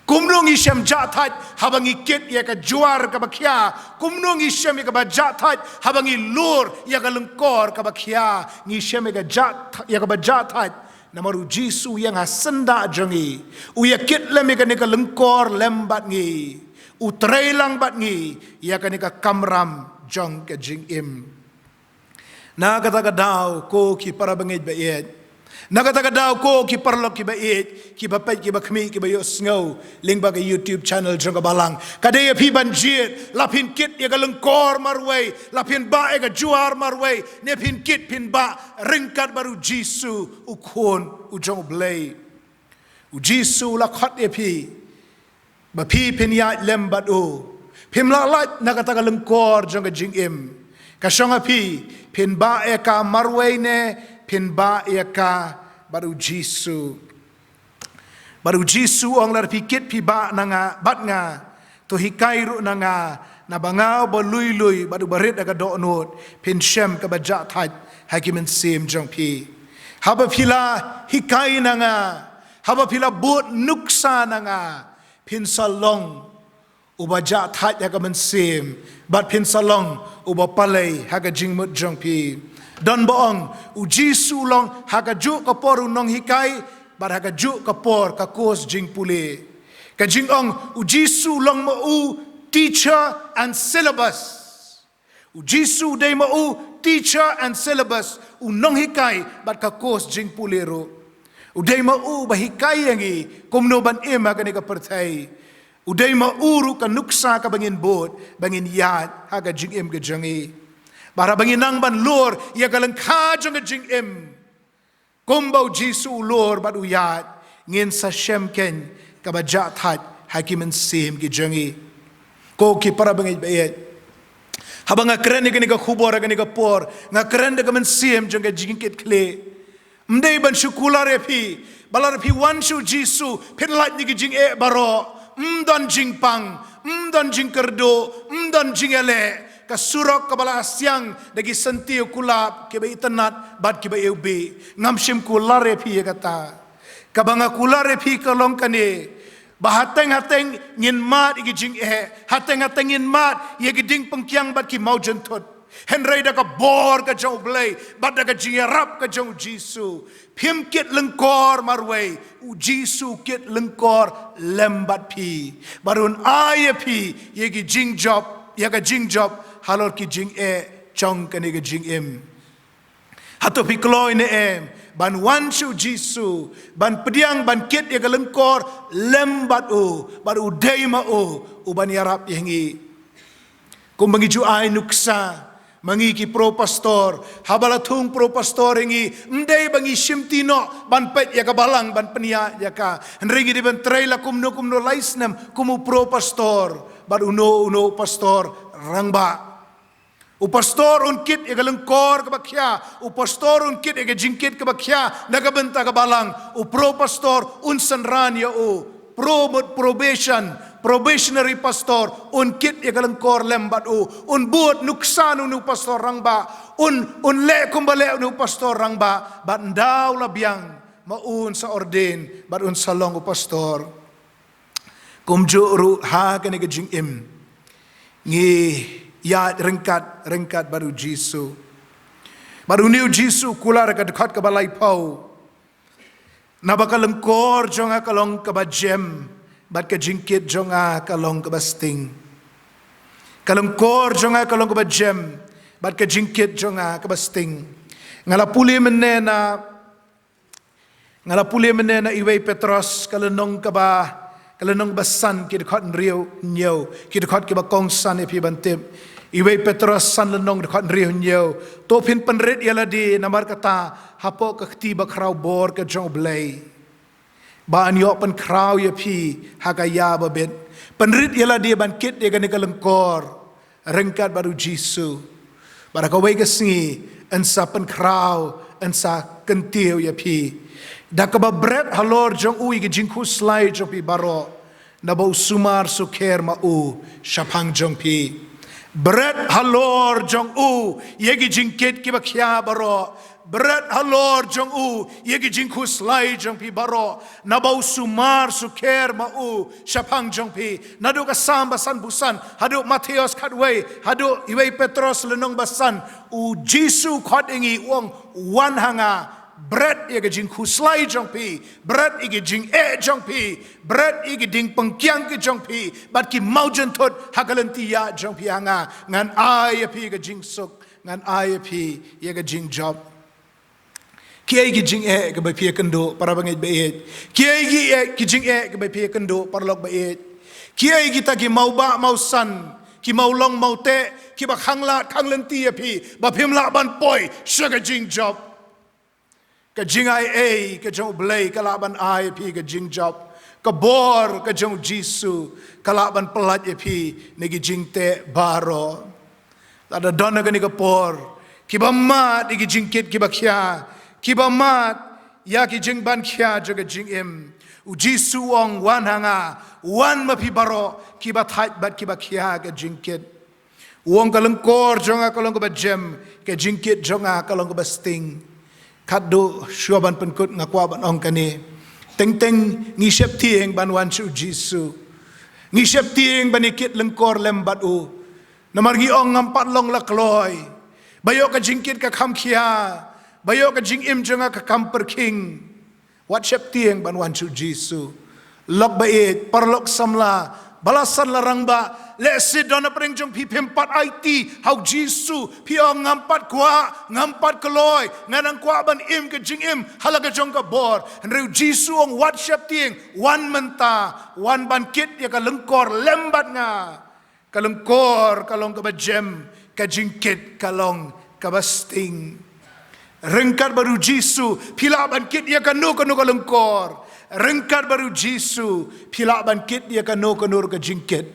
Kumno ngi shem jah thait haba ngi kit ïa ka jwar kaba khia? Kumno ngi shem ïa kaba jah thait haba ngi lor ïa ka lyngkor kaba khia? Ngi shem ïa ka jah th-, ïa kaba jah thait namar u Jisu u ïeng ha syndah jong ngi. U ïa kit lem ïa kane ka lyngkor lem bad ngi. U trei lang bad ngi ïa kane ka kamram jong ka jingim. Na kata ka daw, ko ki para bangeit ba ïeit, na kata ka daw, ko ki paralok ki ba ïeit, ki ba peit, ki ba khmih, ki ba ïohsngew lyngba ka YouTube channel jong ka Balang, ka dei ïa phi ban jied. La phin kit ïa ka lyngkor marwei, la phin bah ïa ka jwar marwei, ne phin kit phin bah ryngkat bad u Jisu, u Khun u jong U Blei. U Jisu u la khot ïa phi ba phi phin ïaid lem bad u. Phim lah lait na kata ka lyngkor jong ka jingim. Ka shong ha phi, phin bah ïa ka marwei ne phin bah ïa ka bad u Jisu. Bad u Jisu u ong, lada phi kit phi bah na nga, bad nga, to hikai ruh na nga, naba nga uba lui lui bad uba rit ha ka dohnud, phin shem kaba jah thait ha ki mynsiem jong phi. Haba phi la hikai na nga, haba phi la bud nuksa na nga, phin sa long uba jah thait ha ka mynsiem, bad phin sa long uba palei ha ka jingmut jong phi. Don ba ong, u Jisu u long ha kajuh ka por u nonghikai, bad ha kajuh ka por ka course jingpule. Ka jingong, u Jisu u long ma u teacher and syllabus. U Jisu u dei ma u teacher and syllabus, u nonghikai bad ka course jingpule ruh. U dei ma u ba hikai ïa ngi kumno ban im ha kane ka pyrthei. U dei ma u ruh ka nuksa kaba ngin bud, ba ngin ïaid ha ka jingim ka jong ngi. Bad haba ngin nang ban lor ïa ka lyngkha jong ka jingim, kumba u Jisu u lor bad u ïaid, ngin sa shem keiñ kaba jah thait ha ki mynsiem ki jong ngi. Ko ki para bangeit ba ïeit, Haba nga kren ïa kane ka khubor, ïa kane ka por, nga kren da ka mynsiem jong ka jingkitkhlieh. Ym dei ban shu kular ïa phi, ba lada phi wan sha u Jisu, phin lait na ki jingeh baroh, ym don jingpang, ym don jingkyrduh, ym don jingïaleh, ka surok kaba la siang da ki syntiew kulab, kiba itynnad, bad kiba iwbih. Ngam shym kular ïa phi ïa kata. Kaba nga kular ïa phi ka long kane, ba hateng hateng ngin mad ïa ki jingeh, hateng hateng ngin mad ïa ki jingpynkhiang bad ki mawjynthut. Hynrei da ka bor ka jong U Blei, bad da ka jingïarap ka jong u Jisu, phim kit lyngkor marwei, u Jisu u kit lyngkor lem bad phi. Bad un ai ïa phi ïa ki jingjop, ïa ka jingjop halor ki jingeh jong kane ka jingim. Hato phi kloi ne em ban wan sha u Jisu, ban pdiang, ban kit ïa ka lyngkor lem bad u, bad u dei ma u uban ïarap ïa ngi? Kumba ngi ju ai nuksa, ma ngi ki pro pastor, haba la thung pro pastor ïa ngi, ym dei ba ngi shimti noh ban peit ïa ka balang, ban pynïaid ïa ka. Hynrei ngi dei ban trei la kumno kumno lai snem kum u pro pastor bad uno uno u pastor rangbah. U pastor un kit ïa ka lyngkor kaba khia, u pastor un kit ïa ka jingkit kaba khia na ka bynta ka balang. U pro pastor un synran ïa u, pro mut probation, probationary pastor, un kit ïa ka lyngkor lem bad u, un bud nuksa na une u pastor rangbah, un, un leh kumba leh une u pastor rangbah, bad ynda u la biang, ma u un sa ordain bad un sa long u pastor. Kumjuh ruh ha kane ka jingim, ngi ïaid ryngkat, ryngkat bad u Jisu. Bad une u Jisu u kular ha ka dkhot kaba laiphew, naba ka lyngkor jong nga ka long kaba jem, bad ka jingkit jong nga ka long kaba sting. Ka lyngkor jong nga ka long kaba jem, bad ka jingkit jong nga kaba sting. Nga la pule mynne na, nga la pule mynne na Iwei Petros, ka lynnong kaba, ka lynnong ba san, ki dkhot hynriew hynñiew, ki dkhot kiba kongsan ïa phi ban tip. Iwei Petros san lynnong, dkhot hynriew hynñiew. To phin pynrit ïa lade, namar kata, hapoh ka kti bakhraw bor ka jong U Blei, ba yn ïoh pynkhraw ïa phi ha ka ïa ba bit. Pynrit ïa lade ban kit ïa kane ka lyngkor ryngkat bad u Jisu. Bad ha kawei ka sngi yn sa pynkhraw, yn sa kyntiew ïa phi. Da kaba bret halor jong u ïa ki jingkhuslai jong phi baroh, naba u sumar sukher ma u shaphang jong phi. Bret halor jong u ïa ki jingkit kiba khia baroh. Bret halor jong u ïa ki jingkhuslai jong phi baroh, naba u sumar sukher ma u shaphang jong phi. Naduh ka Salm ba sanphew san, haduh Mathaios khatwei, haduh Iwei Petros lynnong ba san, u Jisu u khot ïa ngi, u ong, wan ha nga, bret ïa ka jingkhuslai jong phi, bret ïa ka jingeh jong phi, bret ïa ka jingpynkhiang ka jong phi, bad ki mawjynthut ha ka lynti ïa jong phi ha nga, ngan ai ïa phi ka jingsuk, ngan ai ïa phi ïa ka jingjop. Kiei ki jingeh kiba phi ïakynduh, para bangeit ba ïeit? Kiei ki, eh, ki jingeh kiba phi ïakynduh, paralok ba ïeit? Kiei kita ki mawbah mawsan, ki mawlong mawteh, kiba khanglad khanglynti ïa phi, ba phim lah ban poi sha ka jingjop? Ka jingai ei ka jong U Blei ka lah ban ai ïa phi ka jingjop. Ka bor ka jong u Jisu ka lah ban pyllait ïa phi na ki jingteh baroh. Lada don ha kane ka por kiba mad ïa ki jingkit kiba khia, kiba mad ïa ki jingban khia jong ka jingim, u Jisu u ong, wan ha nga, wan ma phi baroh kiba thait bad kiba khia ka jingkit. U ong, ka lyngkor jong nga ka long kaba jem, ka jingkit jong nga ka long kaba sting. Khatduh shuwa ban pynkut nga kwah ban ong kane. Teng teng ngi sheptieng ban wan sha u Jisu. Ngi sheptieng ban ïakit lyngkor lem bad u. Namar ngi ong, ngam pat long la kloi. Ba ïoh ka jingkit ka kham khia. Ba ïoh ka jingim jong nga ka kham pyrkhing. Wat sheptieng ban wan sha u Jisu. Lok ba ïeit, paralok samla, ba la san la rangbah, lehse don na pdeng jong phi phim pat aiti ha u Jisu, phi ong, ngam pat kwah, ngam pat kloi, nga nang kwah ban im ka jingim ha la ka jong ka bor. Hynrei u Jisu u ong, wat sheptieng, wan mynta, wan ban kit ïa ka lyngkor lem bad nga. Ka lyngkor ka long kaba jem, ka jingkit ka long kaba sting. Ryngkat bad u Jisu phi lah ban kit ïa kano kano ka lyngkor. Ryngkat bad u Jisu phi lah ban kit ïa kano kano ka jingkit.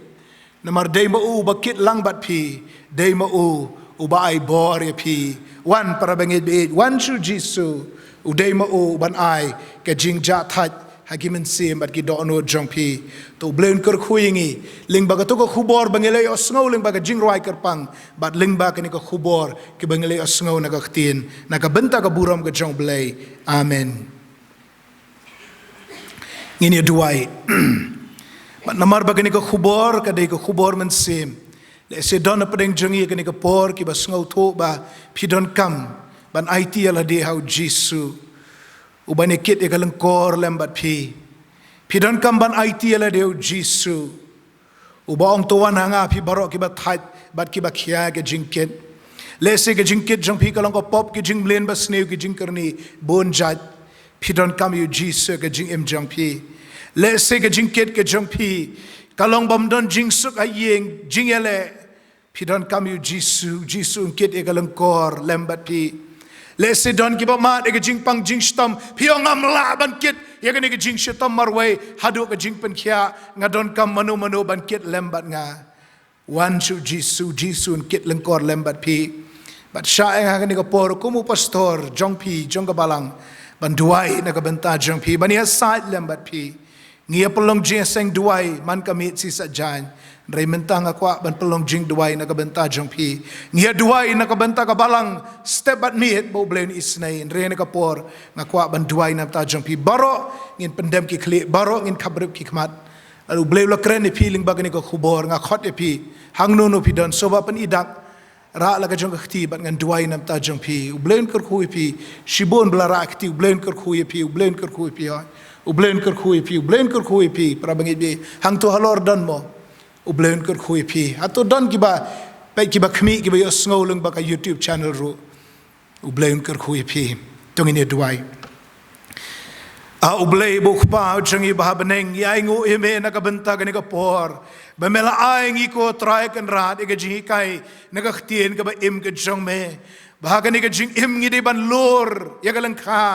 Namar dei ma u uba kit lang bad phi, dei ma u uba ai bor ïa phi. Wan, para bangeit baieit, wan sha u Jisu, u dei ma u uban ai ka jingjahthait ha ki mynsiem bad ki dohnud jong phi. To u Blei un kyrkhu ïa ngi lyngba kato ka khubor ba ngi la ïohsngew lyngba ka jingrwai kyrpang, bad lyngba kane ka khubor kaba ngi la ïohsngew na ka ktien, na ka bynta ka burom ka jong u Blei. Amen. Ngin ïa duwai. Bad namar ba kane ka khubor ka dei ka khubor mynsiem, lehse don hapdeng jong ngi ha kane ka por kiba sngewthuh ba phi donkam ban aiti ïa lade ha u Jisu, uban ïa kit ïa ka lyngkor lem bad phi. Phi donkam ban aiti ïa lade ha u Jisu, uba ong, to wan ha nga phi baroh kiba thait bad kiba khia ka jingkit. Lehse ka jingkit jong phi ka long ka pop, ka jingmlien basniew, ka jingkyrni bun jait. Phi donkam ïa u Jisu ha ka jingim jong phi. Lehse ka jingkit ka jong phi ka long bym don jingsuk ha ïing jingïaleh. Phi donkam ïa u Jisu, u Jisu un kit ïa ka lyngkor lem bad phi. Lehse don kiba mad ïa ka jingpang jingshitom, phi ong, ngam lah ban kit ïa kane ka jingshitom marwei haduh ka jingpynkhiah, nga donkam mano mano ban kit lem bad nga. Wan sha u Jisu, u Jisu un kit lyngkor lem bad phi. Bad shah ïa nga ha kane ka por kum u pastor jong phi, jong ka balang, ban duwai na ka bynta jong phi, ban ïasaid lem bad phi. Ngi ïa pynlong jingïaseng duwai man ka miet shisha jaiñ, hynrei mynta nga kwah ban pynlong jingduwai na ka bynta jong phi. Ngi ïa duwai na ka bynta ka balang step bad miet ba u Blei un isynei, hynrei ha kane ka por nga kwah ban duwai na ka bynta jong phi baroh. Ngin pyndem ki khlieh, baroh ngin khapbrip ki khmat. Lada u Blei u la kren ïa phi lyngba kane ka khubor, nga khot ïa phi, hangno hangno phi don, sngewbha pyn-i dak, rah la ka jong ka kti bad ngan duwai na ka bynta jong phi. U Blei un kyrkhu ïa phi. Shibun ba la rah ka kti, u Blei un kyrkhu ïa phi, u Blei un kyrkhu ïa phi, hooid. U Blei un kyrkhu ïa phi, u Blei un kyrkhu ïa phi, para bangeit baieit. Hangto halor don mo, u Blei un kyrkhu ïa phi. Hato don kiba, peit kiba khmih, kiba ïohsngew lyngba ka YouTube channel ruh, u Blei un kyrkhu ïa phi. To ngin ïa duwai. A u Blei ba u Kpa jong ngi ba ha bneng, ngi ainguh ïa me na ka bynta kane ka por ba me la ai ngi, ko Trai Kynrad, ïa ka jinghikai na ka ktien kaba im ka jong me, ba ha kane ka jingim ngi dei ban lur ïa ka lyngkha,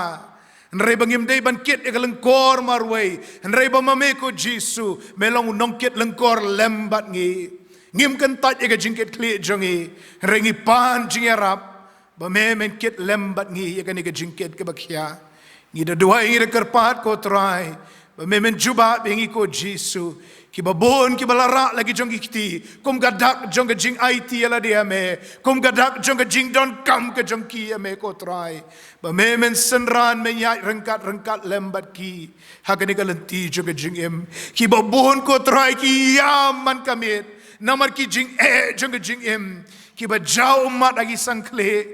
hynrei ba ngim dei ban kit ïa ka lyngkor marwei, hynrei ba ma me, ko Jisu, me long u nongkit lyngkor lem bad ngi. Ngim kyntait ïa ka jingkit khlieh jong ngi, hynrei ngi pan jingïarap ba me men kit lem bad ngi ïa kane ka jingkit kaba khia. Ngi da duwai, ngi da kyrpad, ko Trai, ba me men jubab ïa ngi, ko Jisu. Kiba bun kiba la rah la ki jong ki kti kum ka dak jong ka jingaiti ïa lade ha me, kum ka dak jong ka jingdonkam ka jong ki ïa me, ko Trai, ba me men synran, men ïaid ryngkat ryngkat lem bad ki ha kane ka lynti jong ka jingim. Kiba bun, ko Trai, ki ïam man ka miet namar ki jingeh jong ka jingim, kiba jaw ummat ha ki sangkhlieh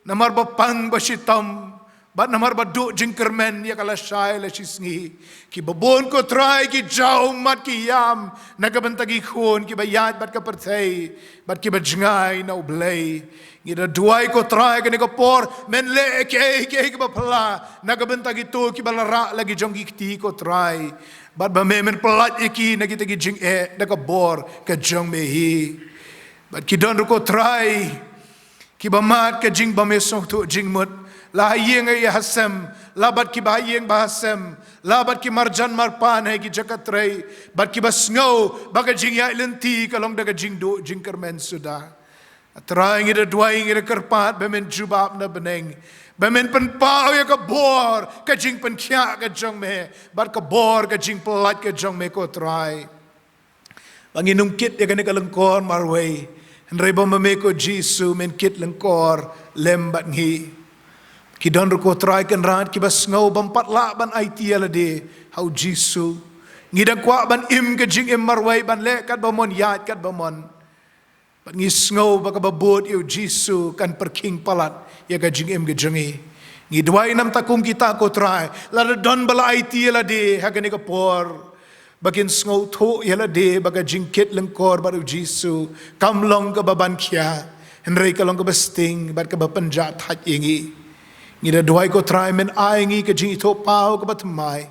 namar ba pang ba shitom, bad namar ba duh jingkyrmen ïa ka lashai lashisngi. Kiba bun, ko Trai, ki jaw ummat, ki ïam na ka bynta ki khun kiba ïaid bad ka pyrthei bad kiba jngai na u Blei. Ngi da duwai, ko Trai, kane ka por men leh ïa kiei kiei kiba phylla na ka bynta kito kiba la rah la ki jong ki kti, ko Trai, bad ba me men pyllait ïa ki na kita ki jingeh da ka bor ka jong me hi. Bad ki don ruh, ko Trai, kiba mad ka jingbym ïasngewthuh jingmut, la ha ïing ïa ha sem, la bad kiba ha ïing ba ha sem, la bad ki marjan marpa na ki jaka trei, bad kiba sngew ba ka jingïaid lynti ka long da ka jingduh jingkyrmen suda. A Trai, ngi da duwai, ngi da kyrpad ba men jubab na bneng, ba men pynpaw ïa ka bor ka jingpynkhiah ka jong me bad ka bor ka jingpyllait ka jong me, ko Trai. Ba ngin ym kit ïa kane ka lyngkor marwei, hynrei ba ma me, ko Jisu, men kit lyngkor lem bad ngi. Ki don ruh, ko Trai Kynrad, kiba sngew bym pat lah ban aiti ïa lade ha u Jisu. Ngi dang kwah ban im ka jingim marwei, ban leh katba mon, ïaid katba mon. Bad ngi sngew ba kaba bud ïa u Jisu kan pyrkhing palat ïa ka jingim ka jong ngi. Ngi duwai namar kum kita, ko Trai, lada don ba la aiti ïa lade ha kane ka por, ba kin sngewthuh ïa lade ba ka jingkit lyngkor bad u Jisu kam long kaba ban khia, hynrei ka long kaba sting bad kaba pynjahthait ïa ngi. Ngi da duwai, ko Trai, men ai ngi ka jingithuhpaw kaba thymmai,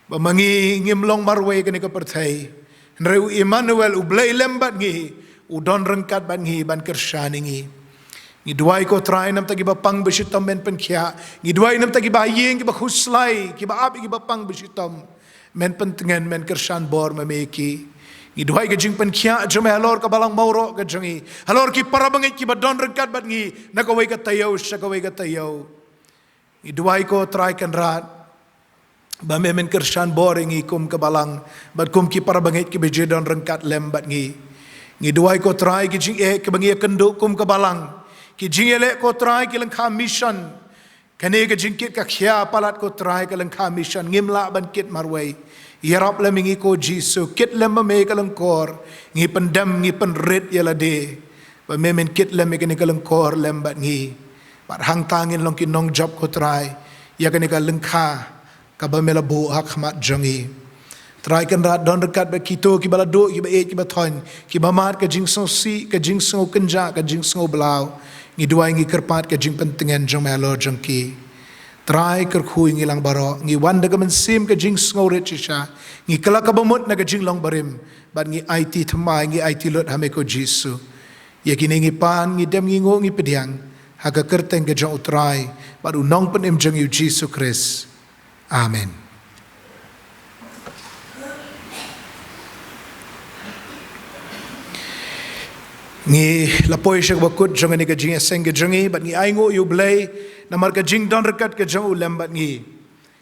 ba ma ngi ngim long marwei kane ka pyrthei, hynrei u Immanuel, u Blei lem bad ngi, u don ryngkat bad ngi ban kyrshan ïa ngi. Ngi duwai, ko Trai, namar kiba pang ba shitom men pynkhiah. Ngi duwai namar kiba ha ïing, kiba khuslai, kiba ap ïa kiba pang ba shitom, men pyntngen, men kyrshan bor ma me ïa ki. Ngi duwai ka jingpynkhiah jong me halor ka balang Mawroh ka jong ngi, halor ki para bangeit kiba don ryngkat bad ngi na kawei ka taïew sha kawei ka taïew. Ngi duwai ko Trai Kynrad ba me men kyrshan bor ïa ngi kum ka balang bad kum ki para bangeit kiba ju don ryngkat lem bad ngi. Ngi duwai ko Trai ki jingeh kiba ngi ïakynduh kum ka balang, ki jingïaleh ko Trai, ki lyngkha mission. Kane ka jingkit ka khia palat ko Trai, ka lyngkha mission ngim lah ban kit marwei. Ïarap lem ïa ngi ko Jisu, kit lem ma me ka lyngkor. Ngi pyndem, ngi pynrit ïa lade ba me men kit lem ïa kane ka lyngkor lem bad ngi. Bad hangta ngin long ki nongjop ko Trai ïa kane ka lyngkha kaba me la buh ha khmat jong ngi. Trai Kynrad, don ryngkat bad kito kiba la duh, kiba ïeit, kiba thoiñ, kiba mad ka jingsngewsih, ka jingsngewkynjah, ka jingsngewblaw. Ngi duwai, ngi kyrpad ka jingpyntngen jong me halor jong ki. Trai, kyrkhu ïa ngi lang baroh. Ngi wan da ka mynsiem ka jingsngewrit shisha. Ngi kylla kaba mut na ka jinglong barim bad ngi aiti thymmai, ngi aiti lut ha me ko Jisu. Ïa kine ngi pan, ngi dem, ngi nguh, ngi pdiang ha ka kyrteng ka jong u Trai bad u Nongpynim jong ngi u Jisu Khrist. Amen. Ngi la poi sha kaba kut jong kane ka jingïaseng ka jong ngi bad ngi ainguh ïa u Blei namar ka jingdon ryngkat ka jong u lem bad ngi.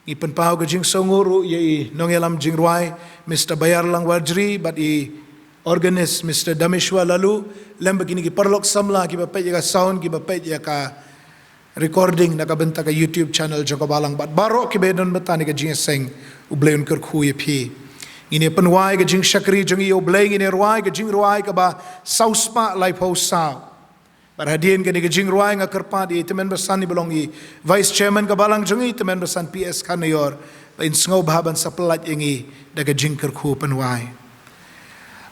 Ngi pynpaw ka jingsngewnguh ruh ïa i nongïalam jingrwai Mister Bayar Langwarjri bad i organist Mister Dameshwar Lalu, lem bad kine ki paralok samla kiba peit ïa ka sound, kiba peit ïa ka recording na ka bynta ka YouTube channel jong ka balang bad baroh kiba don bynta ïa ka jingïaseng. U Blei un kyrkhu ïa phi. Ngin ïa pynwai ka jingshakri jong ngi ïa u Blei, ngin ïa rwai ka jingrwai kaba saw spah laiphew saw. Bad hadien kane ka jingrwai nga kyrpad ïa i tymmen basan iba long i Vice Chairman ka balang jong ngi, tymmen basan P S Khanaior, ba in sngewbha ban sa pyllait ïa ngi da ka jingkyrkhu pynwai.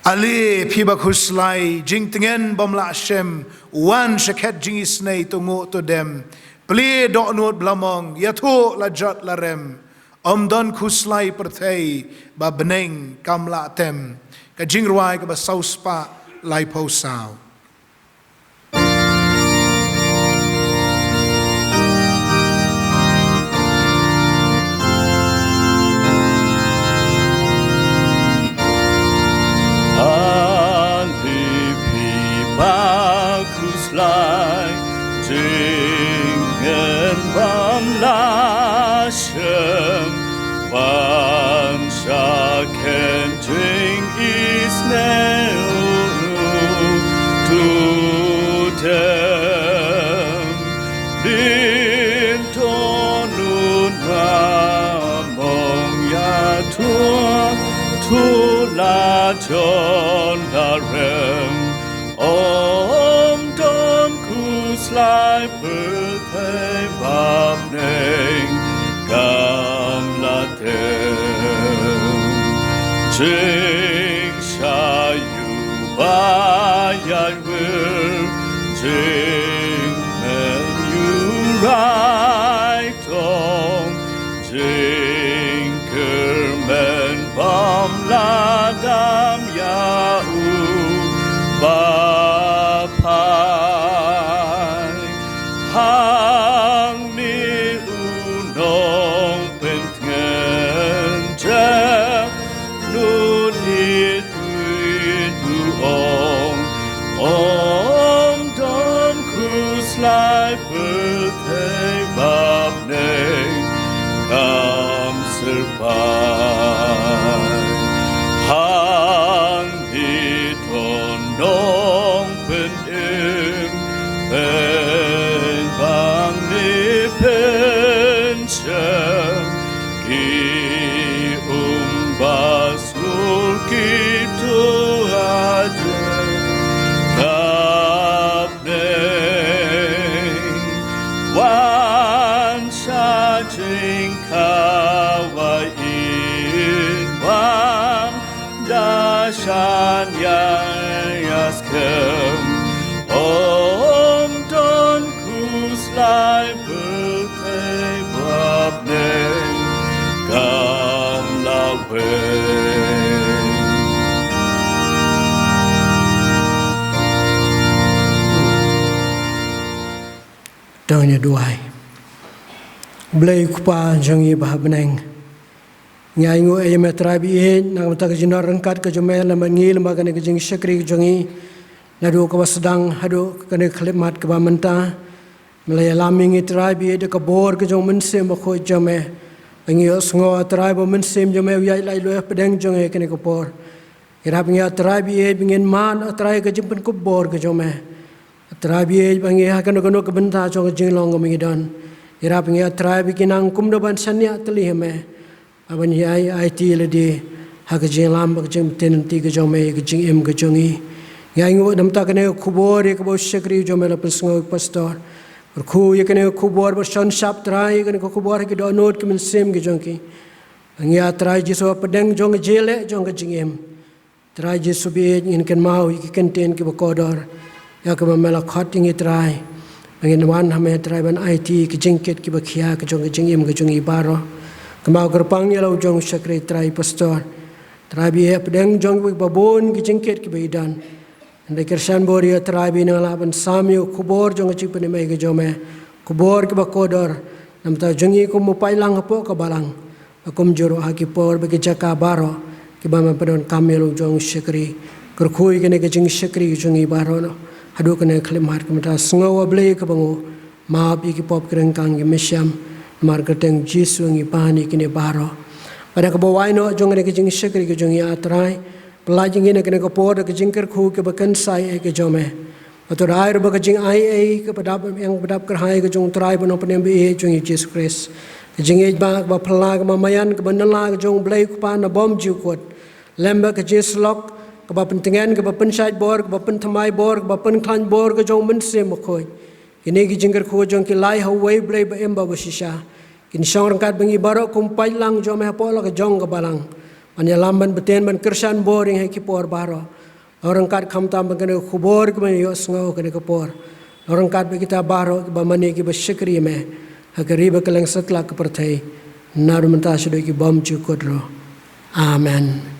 Ale phi ba khuslai, jingtngen bym lah shem, wan sha khet jingisynei, to nguh to dem, plie dohnud blamong, ïathuh la jot la rem, ym don khuslai pyrthei ba bneng kam lah tem. Ka jingrwai kaba saw spah laiphew saw. Ale phi ba khuslai, jingtngen bym lah shem, wan sha khet jingisynei, to dem, plie dohnud blamong, ïathuh la jot la rem, ym don khuslai pyrthei ba bneng kam lah tem. Jingshai ïa u ba ïaid wir, jingmen ïa u raitong, jingkyrmen bym lah dam ïa u ba phai. Hangne u nongpyntngen jemnud, i tip u ong, ym don khuslai pyrthei ba bneng kam syrpai. Hangne don nongpynim, pynbang ne pynshem, ki um ba sngewthuh, kito hajan ka bneng. Wan sha jingkawei, in wan da shaniah ïa skhem, ym don khuslai pyrthei ba bneng kam lah weng. To ngin ïa duwai. Blei Kpa jong ngi ba ha bneng, Ngi ainguh ïa me Trai ba ïeit, na ka bynta ka jingdon ryngkat ka jong me lem bad ngi lem bad kane ka jingshakri ka jong ngi. Naduh kaba sdang haduh kane ka khyllipmat kaba mynta, me la ïalam ïa ngi Trai ba ïeit da ka bor ka jong u Mynsiem Bakhuid jong me. Ba ngi ïohsngew Trai ba u Mynsiem jong me u ïaid laitluid hapdeng jong ngi ha kane ka por. Ngi ïarap ïa ngi Trai ba ïeit ba ngin mad Trai ka jingpynkup bor ka jong me. Trai ba ïeit ba ngi ha kano kano ka bynta jong ka jinglong kaba ngi don, ngi ïarap ïa ngi Trai ba ngin nang kumno ban shaniah tylli ha me. Ban ïai aiti lade ha ka jingïalam bad ka jingpynthikna ka jong me ïa ka jingim ka jong ngi. Ngi ainguh namar kane ka khubor ïa kaba u shakri jong me la pynsngew ïa u pastor. Kyrkhu ïa kane ka khubor ba shon shap Trai ïa kane ka khubor ha ki dohnud ki mynsiem ki jong ki. Ngi ïa Trai Jisu hapdeng jong ka jingïaleh jong ka jingim. Trai Jisu ba ïeit, ngin kynmaw ïa ki kyntien kiba kordor ïa kiba me la khot ïa ngi Trai. Ba ngin wan ha me Trai ban aiti ki jingkit kiba khia ka jong ka jingim ka jong ngi baroh. Kynmaw kyrpang ïa la u jong u shakri Trai pastor. Trai ba ïeit, hapdeng jong kiba bun ki jingkit kiba i don, ngi kyrshan bor ïa Trai ba i nang lah ban sam ïa u khubor jong ka jingpynim ei ka jong me. Khubor kiba kordor namar jong ngi kum u paidlang hapoh ka balang. Ba kumjuh ruh ha ki por bad ki jaka baroh kiba me pyndonkam ïa la u jong u shakri. Kyrkhu ïa kane ka jingshakri ka jong ngi baroh noh. Haduh kane ka khyllipmat ka mynta, sngew A Blei kaba nguh. Map ïa ki pop ki ryngkang ki mynsiem. Namar kyrteng Jisu ngi pan ïa kine baroh. Bad ha kaba wai noh jong kane ka jingshakri ka jong ngi A Trai, pyllait ïa ngi na kane ka por da ka jingkyrkhu kaba kynsai ei ka jong me. Bad to da ai ruh ba ka jingai ei kaba dap ïeng ba dap kyrhai ka jong u Trai bad u Nongpynim ba ïeit jong ngi Jisu Khrist. Ka jingïeit ba kaba phylla kaba maïan kaba nylla ka jong u Blei u Kpa na bymjukut, lem bad ka jingïasyllok kaba pyntngen kaba pynshait bor kaba pynthymmai bor kaba pynkhlaiñ bor ka jong u Mynsiem Bakhuid. Kine ki jingkyrkhu jong ki lai ha uwei u Blei ba im bad ba shisha. Kin shong ryngkat bad ngi baroh kum paidlang jong me hapoh la ka jong ka balang. Ban ïalam ban bteng ban kyrshan bor ïa ngi ha ki por baroh. Long ryngkat khamtam bad kane ka khubor kaba ngi ïohsngew ha kane ka por. Long ryngkat bad kita baroh kiba mane kiba shakri ïa me ha ka ri bad kylleng satlak ka pyrthei, naduh mynta shaduh ki bymjukut ruh. Amen.